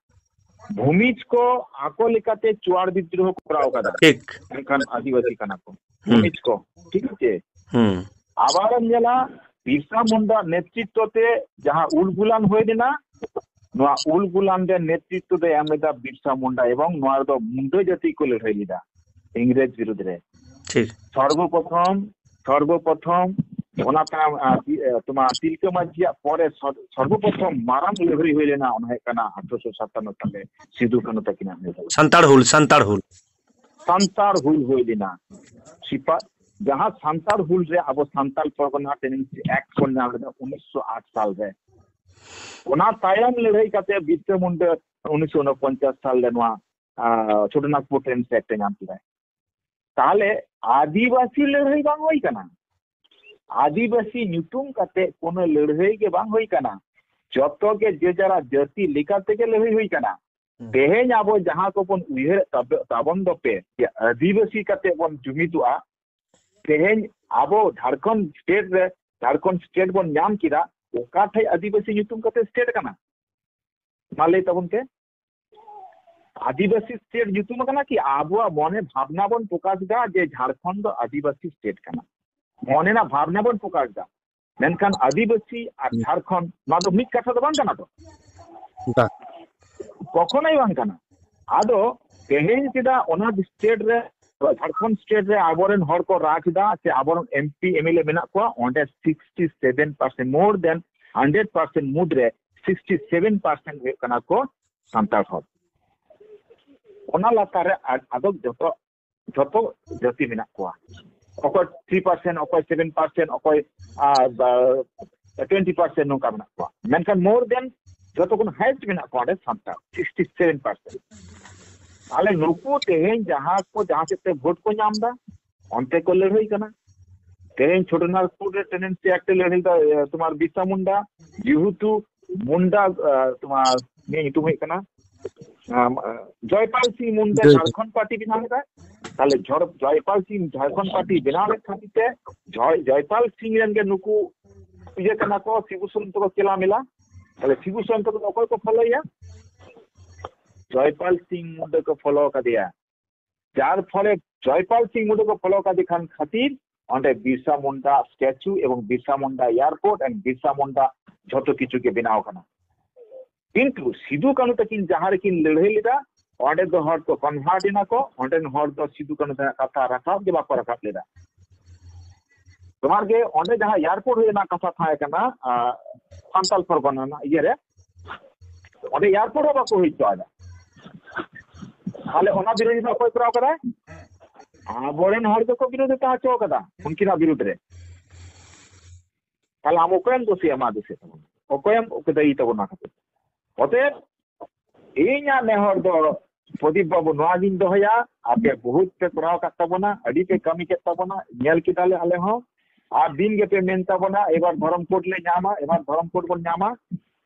ᱵᱷᱩᱢᱤᱡᱽ ᱠᱚ ᱟᱠᱚ ᱞᱮᱠᱟᱛᱮ ᱪᱩᱣᱟᱲ ᱵᱤᱫᱽᱫᱨᱳᱦᱚ ᱠᱚ ᱠᱚᱨᱟᱣ ᱠᱟᱫᱟ, ᱴᱷᱤᱠ᱾ ᱢᱮᱱᱠᱷᱟᱱ ᱟᱹᱫᱤᱵᱟᱹᱥᱤ ᱠᱟᱱᱟ ᱠᱚ, ᱦᱩᱸ᱾ ᱵᱷᱩᱢᱤᱡᱽ ᱠᱚ, ᱴᱷᱤᱠ ᱟᱪᱷᱮ? ᱦᱩᱸ᱾ ᱟᱵᱟᱨᱮᱢ ᱧᱮᱞᱟ, ᱵᱤᱨᱥᱟ ᱢᱩᱱᱰᱟ ᱱᱮᱛᱨᱤᱛᱛᱚ ᱛᱮ ᱡᱟᱦᱟᱸ ᱩᱞᱜᱩᱞᱟᱱ ᱦᱩᱭ ᱞᱮᱱᱟ, ᱱᱚᱣᱟ ᱩᱞᱜᱩᱞᱟᱱ ᱨᱮ ᱱᱮᱛᱨᱤᱛᱛᱚ ᱫᱚᱭ ᱮᱢ ᱞᱮᱫᱟ ᱵᱤᱨᱥᱟ ᱢᱩᱱᱰᱟ, ᱮᱵᱚᱝ ᱱᱚᱣᱟ ᱨᱮᱫᱚ ᱢᱩᱱᱰᱟᱹ ᱡᱟᱹᱛᱤ ᱠᱚ ᱞᱟᱹᱲᱦᱟᱹᱭ ᱞᱮᱫᱟ ᱤᱝᱨᱮᱡᱽ ᱵᱤᱨᱩᱫᱽ ᱨᱮ᱾ ᱴᱷᱤᱠ᱾ ᱥᱚᱨᱵᱚᱯᱨᱚᱛᱷᱚᱢ, ᱥᱚᱨᱵᱚᱯᱨᱚᱛᱷᱚᱢ ᱚᱱᱟ ᱛᱟᱭᱚᱢ, ᱟ, ᱛᱤ-, ᱮ, ᱛᱳᱢᱟᱨ ᱛᱤᱞᱠᱟᱹ ᱢᱟᱹᱡᱷᱤᱭᱟᱜ ᱯᱚᱨᱮ ᱥᱚᱨ-, ᱥᱚᱨᱵᱚᱯᱨᱚᱛᱷᱚᱢ ᱢᱟᱨᱟᱝ ᱞᱟᱹᱲᱦᱟᱹᱭ ᱦᱩᱭ ᱞᱮᱱᱟ, ᱚᱱᱟ ᱦᱩᱭᱩᱜ ᱠᱟᱱᱟ ᱟᱴᱷᱨᱚᱥᱚ ᱥᱟᱛᱟᱱᱱᱚ ᱥᱟᱞᱮ ᱥᱤᱫᱩ ᱠᱟᱹᱱᱦᱩ ᱛᱟᱹᱠᱤᱱᱟᱜ ᱞᱟᱹᱲᱦᱟᱹᱭ᱾ ᱥᱟᱱᱛᱟᱲ ᱦᱩᱞ, ᱥᱟᱱᱛᱟᱲ ᱦᱩᱞ᱾ ᱥᱟᱱᱛᱟᱲ ᱦᱩᱞ ᱦᱩᱭ ᱞᱮᱱᱟ᱾ ᱥᱤᱯᱟ-, ᱡᱟᱦᱟᱸ ᱥᱟᱱᱛᱟᱲ ᱦᱩᱞ ᱨᱮ ᱟᱵᱚ ᱥᱟᱱᱛᱟᱲ ᱯᱚᱨᱜᱚᱱᱟ ᱴᱨᱮᱱᱤᱝ ᱮᱠᱴ ᱵᱚᱱ ᱧᱟᱢ ᱞᱮᱫᱟ ᱩᱱᱤᱥᱥᱚ ᱟᱴ ᱥᱟᱞ ᱨᱮ, ᱚᱱᱟ ᱛᱟᱭᱚᱢ ᱞᱟᱹᱲᱦᱟᱹᱭ ᱠᱟᱛᱮ ᱵᱤᱨᱥᱟ ᱢᱩᱱᱰᱟ ᱩᱱᱤᱥᱥᱚ ᱩᱱᱚᱯᱚᱧᱪᱟᱥ ᱥᱟᱞ ᱨᱮ ᱱᱚᱣᱟ, ᱟ, ᱪᱷᱳᱴᱳᱱᱟᱜᱽᱯᱩᱨ ᱴᱨᱮᱱᱤᱝ ᱮᱠᱴ ᱮ ᱧᱟᱢ ᱠᱮᱫᱟ᱾ ᱛᱟᱦᱞᱮ ᱟᱹᱫᱤᱵᱟᱹᱥᱤ ᱞᱟᱹᱲᱦᱟᱹᱭ ᱵᱟᱝ ᱦᱩᱭ ᱠᱟᱱᱟ, ᱟᱹᱫᱤᱵᱟᱹᱥᱤ ᱧᱩᱛᱩᱢ ᱠᱟᱛᱮ ᱠᱳᱱᱳ ᱞᱟᱹᱲᱦᱟᱹᱭ ᱜᱮ ᱵᱟᱝ ᱦᱩᱭ ᱠᱟᱱᱟ, ᱡᱚᱛᱚ ᱜᱮ ᱡᱮ ᱡᱟᱨᱟᱜ ᱡᱟᱹᱛᱤ ᱞᱮᱠᱟ ᱛᱮᱜᱮ ᱞᱟᱹᱲᱦᱟᱹᱭ ᱦᱩᱭ ᱠᱟᱱᱟ᱾ ᱛᱮᱦᱮᱧ ᱟᱵᱚ ᱡᱟᱦᱟᱸ ᱠᱚᱵᱚᱱ ᱩᱭᱦᱟᱹᱨᱮᱫ ᱛᱟᱵ-, ᱛᱟᱵᱚᱱ ᱫᱚᱯᱮ, ᱡᱮ ᱟᱹᱫᱤᱵᱟᱹᱥᱤ ᱠᱟᱛᱮ ᱵᱚᱱ ᱡᱩᱢᱤᱫᱚᱜᱼᱟ, ᱛᱮᱦᱮᱧ ᱟᱵᱚ ᱡᱷᱟᱲᱠᱷᱚᱸᱰ ᱥᱴᱮᱴ ᱨᱮ, ᱡᱷᱟᱲᱠᱷᱚᱸᱰ ᱥᱴᱮᱴ ᱵᱚᱱ ᱧᱟᱢ ᱠᱮᱫᱟ, ᱚᱠᱟ ᱴᱷᱮᱡ ᱟᱹᱫᱤᱵᱟᱹᱥᱤ ᱧᱩᱛᱩᱢ ᱠᱟᱛᱮ ᱥᱴᱮᱴ ᱠᱟᱱᱟ? ᱢᱟ ᱞᱟᱹᱭ ᱛᱟᱵᱚᱱ ᱯᱮ᱾ ᱟᱹᱫᱤᱵᱟᱹᱥᱤ ᱥᱴᱮᱴ ᱧᱩᱛᱩᱢ ᱠᱟᱱᱟ ᱠᱤ? ᱟᱵᱚᱣᱟᱜ ᱢᱚᱱᱮ ᱵᱷᱟᱵᱽᱱᱟ ᱵᱚᱱ ᱯᱨᱚᱠᱟᱥ ᱮᱫᱟ ᱡᱮ ᱡᱷᱟᱲᱠᱷᱚᱸᱰ ᱫᱚ ᱟᱹᱫᱤᱵᱟᱹᱥᱤ ᱥᱴᱮᱴ ᱠᱟᱱᱟ, ᱢᱚᱱᱮ ᱨᱮᱱᱟᱜ ᱵᱷᱟᱵᱽᱱᱟ ᱵᱚᱱ ᱯᱨᱚᱠᱟᱥ ᱮᱫᱟ᱾ ᱢᱮᱱᱠᱷᱟᱱ ᱟᱹᱫᱤᱵᱟᱹᱥᱤ ᱟᱨ ᱡᱷᱟᱲᱠᱷᱚᱸᱰ, ᱱᱚᱣᱟ ᱫᱚ ᱢᱤᱫ ᱠᱟᱛᱷᱟ ᱫᱚ ᱵᱟᱝ ᱠᱟᱱᱟ ᱛᱚ? ᱵᱟᱝ᱾ ᱠᱚᱠᱷᱚᱱᱳᱭ ᱵᱟᱝ ᱠᱟᱱᱟ᱾ ᱟᱫᱚ ᱛᱮᱦᱮᱧ ᱪᱮᱫᱟᱜ ᱚᱱᱟ ᱥᱴᱮᱴ ᱨᱮ, ᱡᱷᱟᱲᱠᱷᱚᱸᱰ ᱥᱴᱮᱴ ᱨᱮ ᱟᱵᱚᱨᱮᱱ ᱦᱚᱲ ᱠᱚ ᱨᱟᱜ ᱮᱫᱟ ᱥᱮ ᱟᱵᱚᱨᱮᱱ ᱮᱢᱯᱤ ᱮᱢᱮᱞᱮ ᱢᱮᱱᱟᱜ ᱠᱚᱣᱟ, ᱚᱸᱰᱮ sixty seven percent, more than hundred percent ᱢᱩᱫᱽᱨᱮ ᱥᱤᱠᱥᱴᱤ ᱥᱮᱵᱷᱮᱱ ᱯᱟᱨᱥᱮᱱᱴ ᱦᱩᱭᱩᱜ ᱠᱟᱱᱟ ᱠᱚ ᱥᱟᱱᱛᱟᱲ ᱦᱚᱲ᱾ ᱚᱱᱟ ᱞᱟᱛᱟᱨ ᱨᱮ ᱟᱫ-, ᱟᱫᱚ ᱡᱚᱛᱚ, ᱡᱚᱛᱚ ᱡᱟᱹᱛᱤ ᱢᱮᱱᱟᱜ ᱠᱚᱣᱟ᱾ ᱚᱠᱚᱭ ᱛᱷᱨᱤ ᱯᱟᱨᱥᱮᱱᱴ, ᱚᱠᱚᱭ ᱥᱮᱵᱷᱮᱱ ᱯᱟᱨᱥᱮᱱᱴ, ᱚᱠᱚᱭ, ᱟᱨ, ᱵᱟ, ᱴᱩᱭᱮᱱᱴᱤ ᱯᱟᱨᱥᱮᱱᱴ ᱱᱚᱝᱠᱟ ᱢᱮᱱᱟᱜ ᱠᱚᱣᱟ᱾ ᱢᱮᱱᱠᱷᱟᱱ more than ᱡᱚᱛᱚ ᱠᱷᱚᱱ highest ᱢᱮᱱᱟᱜ ᱠᱚᱣᱟ ᱚᱸᱰᱮ ᱥᱟᱱᱛᱟᱲ, ᱥᱤᱠᱥᱴᱤ ᱥᱮᱵᱷᱮᱱ ᱯᱟᱨᱥᱮᱱᱴ᱾ ᱛᱟᱦᱞᱮ ᱱᱩᱠᱩ ᱛᱮᱦᱮᱧ ᱡᱟᱦᱟᱸ ᱠᱚ, ᱡᱟᱦᱟᱸ ᱥᱮᱫ ᱛᱮ ᱵᱷᱳᱴ ᱠᱚ ᱧᱟᱢ ᱮᱫᱟ, ᱚᱱᱛᱮ ᱠᱚ ᱞᱟᱹᱲᱦᱟᱹᱭ ᱠᱟᱱᱟ᱾ ᱛᱮᱦᱮᱧ ᱪᱷᱳᱴᱳᱱᱟᱜᱽᱯᱩᱨ ᱨᱮ ᱴᱮᱱᱰᱮᱱᱥᱤ ᱮᱠᱴ ᱮ ᱞᱟᱹᱲᱦᱟᱹᱭ ᱫᱟ, ᱮ, ᱛᱳᱢᱟᱨ ᱵᱤᱨᱥᱟ ᱢᱩᱱᱰᱟ, ᱡᱮᱦᱮᱛᱩ ᱢᱩᱱᱰᱟ, ᱮ, ᱛᱳᱢᱟᱨ ᱱᱤᱭᱟᱹ ᱧᱩᱛᱩᱢ ᱦᱩᱭᱩᱜ ᱠᱟᱱᱟ, ᱟᱢ, ᱮ, ᱡᱚᱭᱯᱟᱞ ᱥᱤᱝ ᱢᱩᱱᱰᱟ ᱡᱚᱭᱯᱟᱞ᱾ ᱡᱷᱟᱲᱠᱷᱚᱸᱰ ᱯᱟᱨᱴᱤ ᱵᱮᱱᱟᱣ ᱞᱮᱫᱟᱭ᱾ ᱛᱟᱦᱞᱮ ᱡᱷᱚᱲ-, ᱡᱚᱭᱯᱟᱞ ᱥᱤᱝ ᱡᱷᱟᱲᱠᱷᱚᱸᱰ ᱯᱟᱨᱴᱤ ᱵᱮᱱᱟᱣ ᱞᱮᱫ ᱠᱷᱟᱹᱛᱤᱨ ᱛᱮ ᱡᱚᱭ-, ᱡᱚᱭᱯᱟᱞ ᱥᱤᱝ ᱨᱮᱱ ᱜᱮ ᱱᱩᱠᱩ ᱤᱭᱟᱹ ᱠᱟᱱᱟ ᱠᱚ, ᱥᱤᱵᱩ ᱥᱚᱨᱮᱱ ᱛᱟᱠᱚ ᱪᱮᱞᱟ ᱢᱮᱞᱟ᱾ ᱛᱟᱦᱞᱮ ᱥᱤᱵᱩ ᱥᱚᱨᱮᱱ ᱛᱟᱠᱚ ᱫᱚ ᱚᱠᱚᱭ ᱠᱚ ᱯᱷᱚᱞᱳᱭᱟ? ᱡᱚᱭᱯᱟᱞ ᱥᱤᱝ ᱢᱩᱱᱰᱟ ᱠᱚ ᱯᱷᱚᱞᱳ ᱠᱟᱫᱮᱭᱟ᱾ ᱡᱟᱨ ᱯᱷᱚᱞᱮ ᱡᱚᱭᱯᱟᱞ ᱥᱤᱝ ᱢᱩᱱᱰᱟ ᱠᱚ ᱯᱷᱚᱞᱳ ᱠᱟᱫᱮ ᱠᱷᱟᱱ ᱠᱷᱟᱹᱛᱤᱨ ᱚᱸᱰᱮ ᱵᱤᱨᱥᱟ ᱢᱩᱱᱰᱟ ᱥᱴᱮᱪᱩ ᱮᱵᱚᱝ ᱵᱤᱨᱥᱟ ᱢᱩᱱᱰᱟ ᱮᱭᱟᱨᱯᱳᱨᱴ ᱮᱱᱰ ᱵᱤᱨᱥᱟ ᱢᱩᱱᱰᱟ ᱡᱷᱚᱛᱚ ᱠᱤᱪᱷᱩ ᱜᱮ ᱵᱮᱱᱟᱣ ᱠᱟᱱᱟ᱾ ᱠᱤᱱᱛᱩ ᱥᱤᱫᱩ ᱠᱟᱹᱱᱦᱩ ᱛᱟᱹᱠᱤᱱ ᱡᱟᱦᱟᱸ ᱨᱮᱠᱤᱱ ᱞᱟᱹᱲᱦᱟᱹᱭ ᱞᱮᱫᱟ, ᱚᱸᱰᱮ ᱫᱚ ᱦᱚᱲ ᱠᱚ ᱠᱚᱱᱵᱷᱟᱨᱴ ᱮᱱᱟ ᱠᱚ, ᱚᱸᱰᱮᱱ ᱦᱚᱲ ᱫᱚ ᱥᱤᱫᱩ ᱠᱟᱹᱱᱦᱩ ᱛᱟᱹᱠᱤᱱᱟᱜ ᱠᱟᱛᱷᱟ ᱨᱟᱠᱟᱵ ᱜᱮ ᱵᱟᱠᱚ ᱨᱟᱠᱟᱵ ᱞᱮᱫᱟ᱾ ᱛᱳᱢᱟᱨ ᱜᱮ ᱚᱸᱰᱮ ᱡᱟᱦᱟᱸ ᱮᱭᱟᱨᱯᱳᱨᱴ ᱦᱩᱭ ᱨᱮᱱᱟᱜ ᱠᱟᱛᱷᱟ ᱛᱟᱦᱮᱸ ᱠᱟᱱᱟ, ᱟᱸ, ᱥᱟᱱᱛᱟᱞ ᱯᱚᱨᱜᱚᱱᱟ ᱨᱮᱱᱟᱜ ᱤᱭᱟᱹ ᱨᱮ, ᱚᱸᱰᱮ ᱮᱭᱟᱨᱯᱳᱨᱴ ᱦᱚᱸ ᱵᱟᱠᱚ ᱦᱩᱭ ᱦᱚᱪᱚᱣᱟᱫᱟ᱾ ᱛᱟᱦᱞᱮ ᱚᱱᱟ ᱵᱤᱨᱳᱫᱷᱤᱛᱟ ᱚᱠᱚᱭ ᱠᱚᱨᱟᱣ ᱠᱟᱫᱟᱭ? ᱟᱵᱚᱨᱮᱱ ᱦᱚᱲ ᱜᱮᱠᱚ ᱵᱤᱨᱳᱫᱷᱤᱛᱟ ᱦᱚᱪᱚ ᱠᱟᱫᱟ ᱩᱱᱠᱤᱱᱟᱜ ᱵᱤᱨᱩᱫᱷ ᱨᱮ᱾ ᱛᱟᱦᱞᱮ ᱟᱢ ᱚᱠᱚᱭᱮᱢ ᱫᱳᱥᱮᱭᱟ? ᱢᱟ ᱫᱳᱥᱮ ᱛᱟᱵᱚᱱ, ᱚᱠᱚᱭᱮᱢ ᱫᱟᱹᱭᱤ ᱛᱟᱵᱚᱱᱟ ᱠᱷᱟᱹᱛᱤᱨ? ᱚᱛᱮᱵ ᱤᱧᱟᱜ ᱱᱮᱦᱚᱨ ᱫᱚ ᱯᱨᱚᱫᱤᱯ ᱵᱟᱹᱵᱩ ᱱᱚᱣᱟ ᱜᱤᱧ ᱫᱚᱦᱚᱭᱟ, ᱟᱯᱮ ᱵᱚᱦᱩᱛ ᱯᱮ ᱠᱚᱨᱟᱣ ᱠᱟᱫ ᱛᱟᱵᱚᱱᱟ, ᱟᱹᱰᱤ ᱯᱮ ᱠᱟᱹᱢᱤ ᱠᱮᱫ ᱛᱟᱵᱚᱱᱟ, ᱧᱮᱞ ᱠᱮᱫᱟᱞᱮ ᱟᱞᱮ ᱦᱚᱸ᱾ ᱟᱨ ᱫᱤᱱ ᱜᱮᱯᱮ ᱢᱮᱱ ᱛᱟᱵᱚᱱᱟ, "ᱮᱵᱟᱨ ᱫᱷᱚᱨᱚᱢ ᱠᱳᱰ ᱞᱮ ᱧᱟᱢᱟ, ᱮᱵᱟᱨ ᱫᱷᱚᱨᱚᱢ ᱠᱳᱰ ᱵᱚᱱ ᱧᱟᱢᱟ᱾"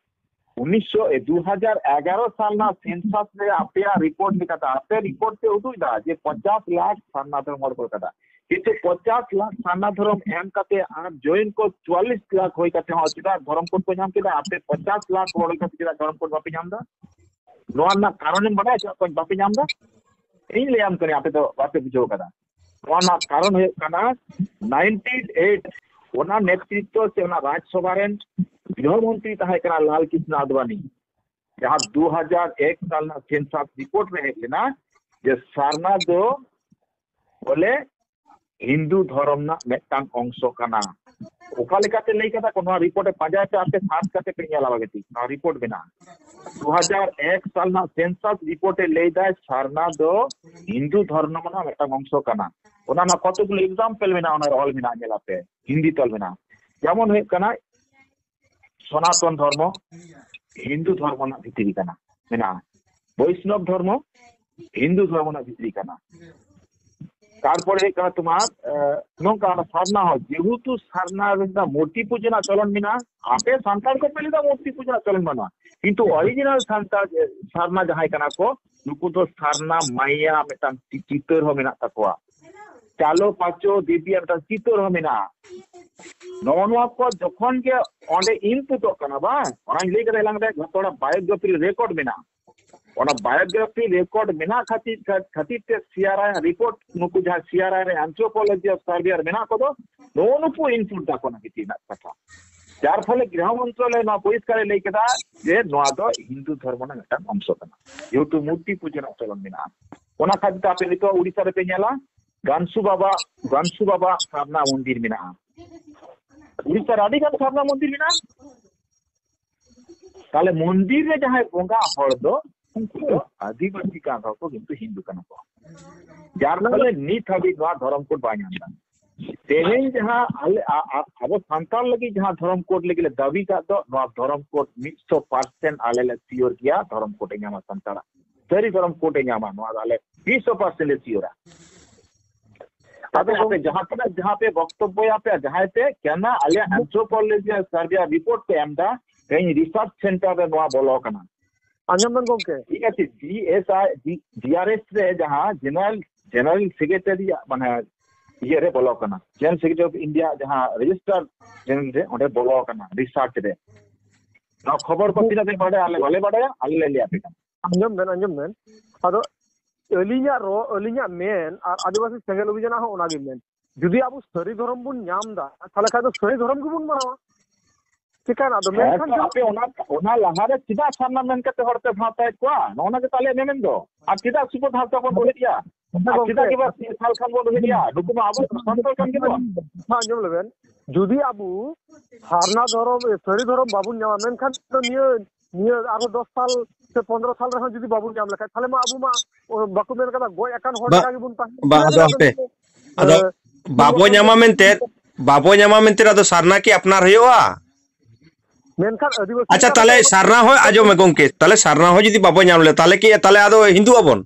ᱩᱱᱤᱥᱥᱚ ᱮ, ᱫᱩ ᱦᱟᱡᱟᱨ ᱮᱜᱟᱨᱚ ᱥᱟᱞ ᱨᱮᱱᱟᱜ census ᱨᱮ ᱟᱯᱮᱭᱟᱜ report ᱞᱮᱠᱟᱛᱮ, ᱟᱯᱮ report ᱯᱮ ᱩᱫᱩᱜ ᱮᱫᱟ ᱡᱮ ᱯᱚᱧᱪᱟᱥ ᱞᱟᱠᱷ ᱥᱟᱨᱱᱟ ᱫᱷᱚᱨᱚᱢ ᱦᱚᱲ ᱠᱚ ᱠᱟᱫᱟ᱾ ᱠᱤᱱᱛᱩ ᱯᱚᱧᱪᱟᱥ ᱞᱟᱠᱷ ᱥᱟᱨᱱᱟ ᱫᱷᱚᱨᱚᱢ ᱮᱢ ᱠᱟᱛᱮ ᱟᱨ join ᱠᱚ ᱪᱩᱣᱟᱞᱞᱤᱥ ᱞᱟᱠᱷ ᱦᱩᱭ ᱠᱟᱛᱮ ᱦᱚᱸ ᱪᱮᱫᱟᱜ ᱫᱷᱚᱨᱚᱢ code ᱠᱚ ᱧᱟᱢ ᱠᱮᱫᱟ? ᱟᱯᱮ ᱯᱚᱧᱪᱟᱥ ᱞᱟᱠᱷ ᱦᱚᱲ ᱦᱩᱭ ᱠᱟᱛᱮ ᱪᱮᱫᱟᱜ ᱫᱷᱚᱨᱚᱢ code ᱵᱟᱯᱮ ᱧᱟᱢ ᱮᱫᱟ? ᱱᱚᱣᱟ ᱨᱮᱱᱟᱜ ᱠᱟᱨᱚᱱᱮᱢ ᱵᱟᱰᱟᱭᱟ ᱪᱮᱫᱟᱜ ᱠᱚ ᱵᱟᱯᱮ ᱧᱟᱢ ᱮᱫᱟ? ᱤᱧ ᱞᱟᱹᱭᱟᱢ ᱠᱟᱹᱱᱟᱹᱧ, ᱟᱯᱮ ᱫᱚ ᱵᱟᱯᱮ ᱵᱩᱡᱷᱟᱹᱣ ᱠᱟᱫᱟ᱾ ᱱᱚᱣᱟ ᱨᱮᱱᱟᱜ ᱠᱟᱨᱚᱱ ᱦᱩᱭᱩᱜ ᱠᱟᱱᱟ, nineteen eight ᱚᱱᱟ ᱱᱮᱛᱨᱤᱛᱵ ᱥᱮ ᱚᱱᱟ ᱨᱟᱡᱽᱥᱚᱵᱷᱟ ᱨᱮᱱ ᱜᱨᱤᱦᱚ ᱢᱚᱱᱛᱨᱤ ᱛᱟᱦᱮᱸ ᱠᱟᱱᱟ ᱞᱟᱞ ᱠᱨᱤᱥᱱᱚ ᱟᱫᱣᱟᱱᱤ, ᱡᱟᱦᱟᱸ ᱫᱩ ᱦᱟᱡᱟᱨ ᱮᱠ ᱥᱟᱞ ᱨᱮᱱᱟᱜ census report ᱨᱮ ᱦᱮᱡ ᱞᱮᱱᱟ ᱡᱮ ᱥᱟᱨᱱᱟ ᱫᱚ ᱵᱚᱞᱮ ᱦᱤᱱᱫᱩ ᱫᱷᱚᱨᱚᱢ ᱨᱮᱱᱟᱜ ᱢᱤᱫᱴᱟᱝ ᱚᱝᱥᱚ ᱠᱟᱱᱟ᱾ ᱚᱠᱟ ᱞᱮᱠᱟᱛᱮ ᱞᱟᱹᱭ ᱠᱟᱫᱟ ᱠᱚ? ᱱᱚᱣᱟ report ᱮ ᱯᱟᱸᱡᱟᱭ ᱯᱮ, ᱟᱯᱮ search ᱠᱟᱛᱮ ᱯᱮ ᱧᱮᱞᱟ ᱵᱷᱟᱜᱮ ᱴᱷᱤᱠ, ᱱᱚᱣᱟ report ᱢᱮᱱᱟᱜᱼᱟ᱾ ᱫᱩ ᱦᱟᱡᱟᱨ ᱮᱠ ᱥᱟᱞ ᱨᱮᱱᱟᱜ census report ᱮ ᱞᱟᱹᱭ ᱫᱟᱭ ᱥᱟᱨᱱᱟ ᱫᱚ ᱦᱤᱱᱫᱩ ᱫᱷᱚᱨᱢᱚ ᱨᱮᱱᱟᱜ ᱢᱤᱫᱴᱟᱝ ᱚᱝᱥᱚ ᱠᱟᱱᱟ᱾ ᱚᱱᱟ ᱨᱮᱱᱟᱜ ᱠᱚᱛᱚᱜᱩᱞᱳ example ᱢᱮᱱᱟᱜᱼᱟ, ᱚᱱᱟ ᱨᱮ ᱚᱞ ᱢᱮᱱᱟᱜᱼᱟ, ᱧᱮᱞᱟᱯᱮ, ᱦᱤᱱᱫᱤ ᱛᱮ ᱚᱞ ᱢᱮᱱᱟᱜᱼᱟ᱾ ᱡᱮᱢᱚᱱ ᱦᱩᱭᱩᱜ ᱠᱟᱱᱟ ᱥᱚᱱᱟᱛᱚᱱ ᱫᱷᱚᱨᱢᱚ, ᱦᱤᱱᱫᱩ ᱫᱷᱚᱨᱢᱚ ᱨᱮᱱᱟᱜ ᱵᱷᱤᱛᱨᱤ ᱠᱟᱱᱟ, ᱢᱮᱱᱟᱜᱼᱟ᱾ ᱵᱳᱭᱥᱱᱚᱵ ᱫᱷᱚᱨᱢᱚ, ᱦᱤᱱᱫᱩ ᱫᱷᱚᱨᱢᱚ ᱨᱮᱱᱟᱜ ᱵᱷᱤᱛᱨᱤ ᱠᱟᱱᱟ᱾ ᱛᱟᱨᱯᱚᱨᱮ ᱦᱩᱭᱩᱜ ᱠᱟᱱᱟ ᱛᱳᱢᱟᱨ, ᱮ, ᱱᱚᱝᱠᱟ ᱚᱱᱟ ᱥᱟᱨᱱᱟ ᱦᱚᱸ, ᱡᱮᱦᱮᱛᱩ ᱥᱟᱨᱱᱟ ᱨᱮᱱᱟᱜ ᱢᱩᱨᱛᱤ ᱯᱩᱡᱟᱹ ᱨᱮᱱᱟᱜ ᱪᱚᱞᱚᱱ ᱢᱮᱱᱟᱜᱼᱟ, ᱟᱯᱮ ᱥᱟᱱᱛᱟᱲ ᱠᱚ ᱯᱮ ᱞᱟᱹᱭ ᱮᱫᱟ ᱢᱩᱨᱛᱤ ᱯᱩᱡᱟᱹ ᱨᱮᱱᱟᱜ ᱪᱚᱞᱚᱱ ᱵᱟᱹᱱᱩᱜᱼᱟ, ᱠᱤᱱᱛᱩ original ᱥᱟᱱᱛᱟᱲ, ᱮ, ᱥᱟᱨᱱᱟ ᱡᱟᱦᱟᱸᱭ ᱠᱟᱱᱟ ᱠᱚ, ᱱᱩᱠᱩ ᱫᱚ ᱥᱟᱨᱱᱟ ᱢᱟᱭᱟ ᱢᱤᱫᱴᱟᱝ ᱪᱤ-, ᱪᱤᱛᱟᱹᱨ ᱦᱚᱸ ᱢᱮᱱᱟᱜ ᱛᱟᱠᱚᱣᱟ, ᱪᱟᱞᱚ ᱯᱟᱪᱚ ᱫᱮᱵᱤᱭᱟᱜ ᱢᱤᱫᱴᱟᱝ ᱪᱤᱛᱟᱹᱨ ᱦᱚᱸ ᱢᱮᱱᱟᱜᱼᱟ᱾ ᱱᱚᱜᱼᱚ ᱱᱚᱣᱟ ᱠᱚ ᱡᱚᱠᱷᱚᱱ ᱜᱮ ᱚᱸᱰᱮ inputᱚᱜ ᱠᱟᱱᱟ, ᱵᱟᱝ, ᱚᱱᱟᱧ ᱞᱟᱹᱭ ᱠᱮᱫᱟ ᱮᱞᱟᱝ ᱨᱮ, ᱡᱷᱚᱛᱚ ᱦᱚᱲᱟᱜ biography record ᱢᱮᱱᱟᱜᱼᱟ᱾ ᱚᱱᱟ biography record ᱢᱮᱱᱟᱜ ᱠᱷᱟᱹᱛᱤᱨ, ᱠᱷᱟᱹᱛᱤᱨ ᱛᱮ C R I report, ᱱᱩᱠᱩ ᱡᱟᱦᱟᱸ C R I ᱨᱮ Anthropology of Serbia ᱨᱮ ᱢᱮᱱᱟᱜ ᱠᱚᱫᱚ, ᱱᱚᱜᱼᱚ ᱱᱩᱠᱩ input ᱫᱟᱠᱚ ᱚᱱᱟ ᱵᱷᱤᱛᱤᱨ ᱨᱮᱱᱟᱜ ᱠᱟᱛᱷᱟ᱾ ᱡᱟᱨ ᱯᱷᱚᱞᱮ ᱜᱨᱤᱦᱚ ᱢᱚᱱᱛᱨᱟᱞᱚᱭ ᱱᱚᱣᱟ ᱯᱚᱨᱤᱥᱠᱟᱨ ᱮ ᱞᱟᱹᱭ ᱠᱮᱫᱟ ᱡᱮ ᱱᱚᱣᱟ ᱫᱚ ᱦᱤᱱᱫᱩ ᱫᱷᱚᱨᱢᱚ ᱨᱮᱱᱟᱜ ᱢᱤᱫᱴᱟᱝ ᱚᱝᱥᱚ ᱠᱟᱱᱟ, ᱡᱮᱦᱮᱛᱩ ᱢᱩᱨᱛᱤ ᱯᱩᱡᱟᱹ ᱨᱮᱱᱟᱜ ᱪᱚᱞᱚᱱ ᱢᱮᱱᱟᱜᱼᱟ᱾ ᱚᱱᱟ ᱠᱷᱟᱹᱛᱤᱨ ᱛᱮ ᱟᱯᱮ ᱱᱤᱛᱚᱜ ᱩᱲᱤᱥᱥᱟ ᱨᱮᱯᱮ ᱧᱮᱞᱟ, ᱜᱟᱱᱥᱩ ᱵᱟᱵᱟ, ᱜᱟᱱᱥᱩ ᱵᱟᱵᱟ ᱥᱟᱨᱱᱟ ᱢᱚᱱᱫᱤᱨ ᱢᱮᱱᱟᱜᱼᱟ᱾ ᱩᱲᱤᱥᱥᱟ ᱨᱮ ᱟᱹᱰᱤ ᱜᱟᱱ ᱥᱟᱨᱱᱟ ᱢᱚᱱᱫᱤᱨ ᱢᱮᱱᱟᱜᱼᱟ᱾ ᱛᱟᱦᱞᱮ ᱢᱚᱱᱫᱤᱨ ᱨᱮ ᱡᱟᱦᱟᱸᱭ ᱵᱚᱸᱜᱟ ᱦᱚᱲ ᱫᱚ, ᱩᱱᱠᱩ ᱫᱚ ᱟᱹᱫᱤᱵᱟᱹᱥᱤ ᱠᱟᱱ ᱨᱮᱦᱚᱸ ᱠᱚ ᱠᱤᱱᱛᱩ ᱦᱤᱱᱫᱩ ᱠᱟᱱᱟ ᱠᱚ᱾ ᱡᱟᱨ ᱯᱷᱚᱞᱮ ᱱᱤᱛ ᱦᱟᱹᱵᱤᱡ ᱱᱚᱣᱟ ᱫᱷᱚᱨᱚᱢ ᱠᱳᱰ ᱵᱟᱭ ᱧᱟᱢ ᱮᱫᱟ᱾ ᱛᱮᱦᱮᱧ ᱡᱟᱦᱟᱸ ᱟᱞᱮ, ᱟ-, ᱟ-, ᱟᱵᱚ ᱥᱟᱱᱛᱟᱲ ᱞᱟᱹᱜᱤᱫ ᱡᱟᱦᱟᱸ ᱫᱷᱚᱨᱚᱢ ᱠᱳᱰ ᱞᱟᱹᱜᱤᱫ ᱞᱮ ᱫᱟᱹᱵᱤ ᱠᱟᱜ ᱫᱚ, ᱱᱚᱣᱟ ᱫᱷᱚᱨᱚᱢ ᱠᱳᱰ ᱢᱤᱫ ᱥᱚ percent ᱟᱞᱮ ᱞᱮ sure ᱜᱮᱭᱟ, ᱫᱷᱚᱨᱚᱢ ᱠᱳᱰ ᱮ ᱧᱟᱢᱟ ᱥᱟᱱᱛᱟᱲᱟᱜ᱾ ᱥᱟᱹᱨᱤ ᱫᱷᱚᱨᱚᱢ ᱠᱳᱰ ᱮ ᱧᱟᱢᱟ, ᱱᱚᱣᱟ ᱫᱚ ᱟᱞᱮ ᱢᱤᱫ ᱥᱚ percent ᱞᱮ sure ᱟ᱾ ᱟᱫᱚ ᱟᱯᱮ ᱡᱟᱦᱟᱸ ᱛᱤᱱᱟᱹᱜ, ᱡᱟᱦᱟᱸ ᱯᱮ ᱵᱚᱠᱛᱚᱵᱵᱚᱭᱟ ᱯᱮ, ᱡᱟᱦᱟᱸᱭ ᱯᱮ ᱠᱮᱱᱟ, ᱟᱞᱮᱭᱟᱜ Anthropology survey report ᱯᱮ ᱮᱢ ᱮᱫᱟ, ᱛᱮᱦᱮᱧ ᱨᱤᱥᱟᱨᱪ ᱥᱮᱱᱴᱟᱨ ᱨᱮ ᱱᱚᱣᱟ ᱵᱚᱞᱚ ᱠᱟᱱᱟ᱾ ᱟᱸᱡᱚᱢ ᱵᱮᱱ ᱜᱚᱢᱠᱮ᱾ ᱴᱷᱤᱠ ᱟᱪᱷᱮ, G S I, G R S ᱨᱮ ᱡᱟᱦᱟᱸ ᱡᱮᱱᱟᱨᱮᱞ, ᱡᱮᱱᱟᱨᱮᱞ ᱥᱮᱠᱨᱮᱴᱟᱨᱤᱭᱟᱜ ᱢᱟᱱᱮ ᱤᱭᱟᱹ ᱨᱮ ᱵᱚᱞᱚ ᱠᱟᱱᱟ, ᱡᱮᱱᱟᱨᱮᱞ ᱥᱮᱠᱨᱮᱴᱟᱨᱤ ᱚᱯᱷ ᱤᱱᱰᱤᱭᱟ ᱡᱟᱦᱟᱸ ᱨᱮᱡᱤᱥᱴᱟᱨ ᱡᱮᱱᱟᱨᱮᱞ ᱨᱮ, ᱚᱸᱰᱮ ᱵᱚᱞᱚ ᱠᱟᱱᱟ ᱨᱤᱥᱟᱨᱪ ᱨᱮ᱾ ᱱᱚᱣᱟ ᱠᱷᱚᱵᱚᱨ ᱠᱚ ᱛᱤᱱᱟᱹᱜ ᱯᱮ ᱵᱟᱲᱟᱭᱟ, ᱟᱞᱮ ᱵᱟᱞᱮ ᱵᱟᱲᱟᱭᱟ, ᱟᱞᱮ ᱞᱮ ᱞᱟᱹᱭ ᱟᱯᱮ ᱠᱟᱱᱟ᱾ ᱟᱸᱡᱚᱢ ᱵᱮᱱ, ᱟᱸᱡᱚᱢ ᱵᱮᱱ᱾ ᱟᱫᱚ ᱟᱹᱞᱤᱧᱟᱜ ᱨᱚ-, ᱟᱹᱞᱤᱧᱟᱜ ᱢᱮᱱ ᱟᱨ ᱟᱹᱫᱤᱵᱟᱹᱥᱤ ᱥᱮᱸᱜᱮᱞ ᱚᱵᱷᱤᱡᱟᱱᱟᱜ ᱦᱚᱸ ᱚᱱᱟᱜᱮ ᱢᱮᱱ᱾ ᱡᱩᱫᱤ ᱟᱵᱚ ᱥᱟᱹᱨᱤ ᱫᱷᱚᱨᱚᱢ ᱵᱚᱱ ᱧᱟᱢ ᱮᱫᱟ, ᱛᱟᱦᱚᱞᱮ ᱠᱷᱟᱱ ᱫᱚ ᱥᱟᱹᱨᱤ ᱫᱷᱚᱨᱚᱢ ᱜᱮᱵᱚᱱ ᱢᱟᱱᱟᱣᱟ᱾ ᱪᱮᱠᱟᱭᱱᱟ ᱟᱫᱚ? ᱦᱮᱸ, ᱢᱮᱱᱠᱷᱟᱱ ᱛᱚ ᱡᱩᱫᱤ ᱟᱯᱮ ᱚᱱᱟ, ᱚᱱᱟ ᱞᱟᱦᱟᱨᱮ ᱪᱮᱫᱟᱜ ᱥᱟᱨᱱᱟ ᱢᱮᱱ ᱠᱟᱛᱮ ᱦᱚᱲ ᱯᱮ ᱥᱟᱶᱛᱟᱭᱮᱫ ᱠᱚᱣᱟ? ᱱᱚᱜᱼᱚ ᱱᱚᱣᱟ ᱜᱮ ᱛᱟᱦᱞᱮ ᱢᱮᱢᱮᱱ ᱫᱚ᱾ ᱟᱨ ᱪᱮᱫᱟᱜ ᱥᱩᱯᱚᱨ ᱦᱟᱸᱥᱫᱟ ᱵᱚᱱ ᱫᱚᱦᱚᱭᱮᱫ ᱜᱮᱭᱟ? ᱦᱮᱸ ᱟᱨ ᱜᱚᱢᱠᱮ᱾ ᱪᱮᱫᱟᱜ ᱜᱮ ᱵᱟᱝ ᱥᱟᱞ ᱠᱷᱟᱱ ᱵᱚᱱ ᱫᱚᱦᱚᱭᱮᱫ ᱜᱮᱭᱟ? ᱱᱩᱠᱩ ᱢᱟ ᱟᱵᱚ ᱥᱟᱱᱛᱟᱲ ᱠᱟᱱ ᱜᱮᱵᱚᱱ᱾ ᱠᱟᱛᱷᱟ ᱟᱸᱡᱚᱢ ᱞᱮᱵᱮᱱ, ᱡᱩᱫᱤ ᱟᱵᱚ ᱥᱟᱨᱱᱟ ᱫᱷᱚᱨᱚᱢ, ᱥᱟᱹᱨᱤ ᱫᱷᱚᱨᱚᱢ ᱵᱟᱵᱚᱱ ᱧᱟᱢᱟ, ᱢᱮᱱᱠᱷᱟᱱ ᱫᱚ ᱱᱤᱭᱟᱹ, ᱱᱤᱭᱟᱹ ᱟᱨᱦᱚᱸ ᱫᱚᱥ ᱥᱟᱞ ᱥᱮ ᱯᱚᱱᱫᱽᱨᱚ ᱥᱟᱞ ᱨᱮᱦᱚᱸ ᱡᱩᱫᱤ ᱵᱟᱵᱚᱱ ᱧᱟᱢ ᱞᱮᱠᱷᱟᱡ, ᱛᱟᱦᱞᱮ ᱢᱟ ᱟᱵᱚ ᱢᱟ, ᱚ, ᱵᱟᱠᱚ ᱢᱮᱱ ᱠᱟᱫᱟ, ᱜᱚᱡ ᱟᱠᱟᱱ ᱦᱚᱲ ᱵᱟ-, ᱞᱮᱠᱟ ᱜᱮᱵᱚᱱ ᱛᱟᱦᱮᱱᱟ᱾ ᱵᱟ-, ᱟᱫᱚ ᱦᱟᱯᱮ᱾ ᱟᱫᱚ ᱮ, ᱵᱟᱵᱚ ᱧᱟᱢᱟ ᱢᱮᱱᱛᱮ, ᱵᱟᱵᱚ ᱧᱟᱢᱟ ᱢᱮᱱᱛᱮ ᱟᱫᱚ ᱥᱟᱨᱱᱟ ᱠᱤ ᱟᱯᱱᱟᱨ ᱦᱩᱭᱩᱜᱼᱟ? ᱢᱮᱱᱠᱷᱟᱱ ᱟᱹᱫᱤᱵᱟᱹᱥᱤ ᱟᱪᱪᱷᱟ, ᱠᱚᱣᱟᱜ ᱛᱟᱦᱞᱮ ᱫᱚ ᱥᱟᱨᱱᱟ ᱦᱚᱸ ᱟᱸᱡᱚᱢ ᱢᱮ ᱜᱚᱢᱠᱮ, ᱛᱟᱦᱞᱮ ᱥᱟᱨᱱᱟ ᱦᱚᱸ ᱡᱩᱫᱤ ᱵᱟᱵᱚ ᱧᱟᱢ ᱞᱮᱫᱟ, ᱛᱟᱦᱞᱮ ᱠᱤ, ᱛᱟᱦᱞᱮ ᱟᱫᱚ ᱦᱤᱱᱫᱩᱜ ᱟᱵᱚᱱ?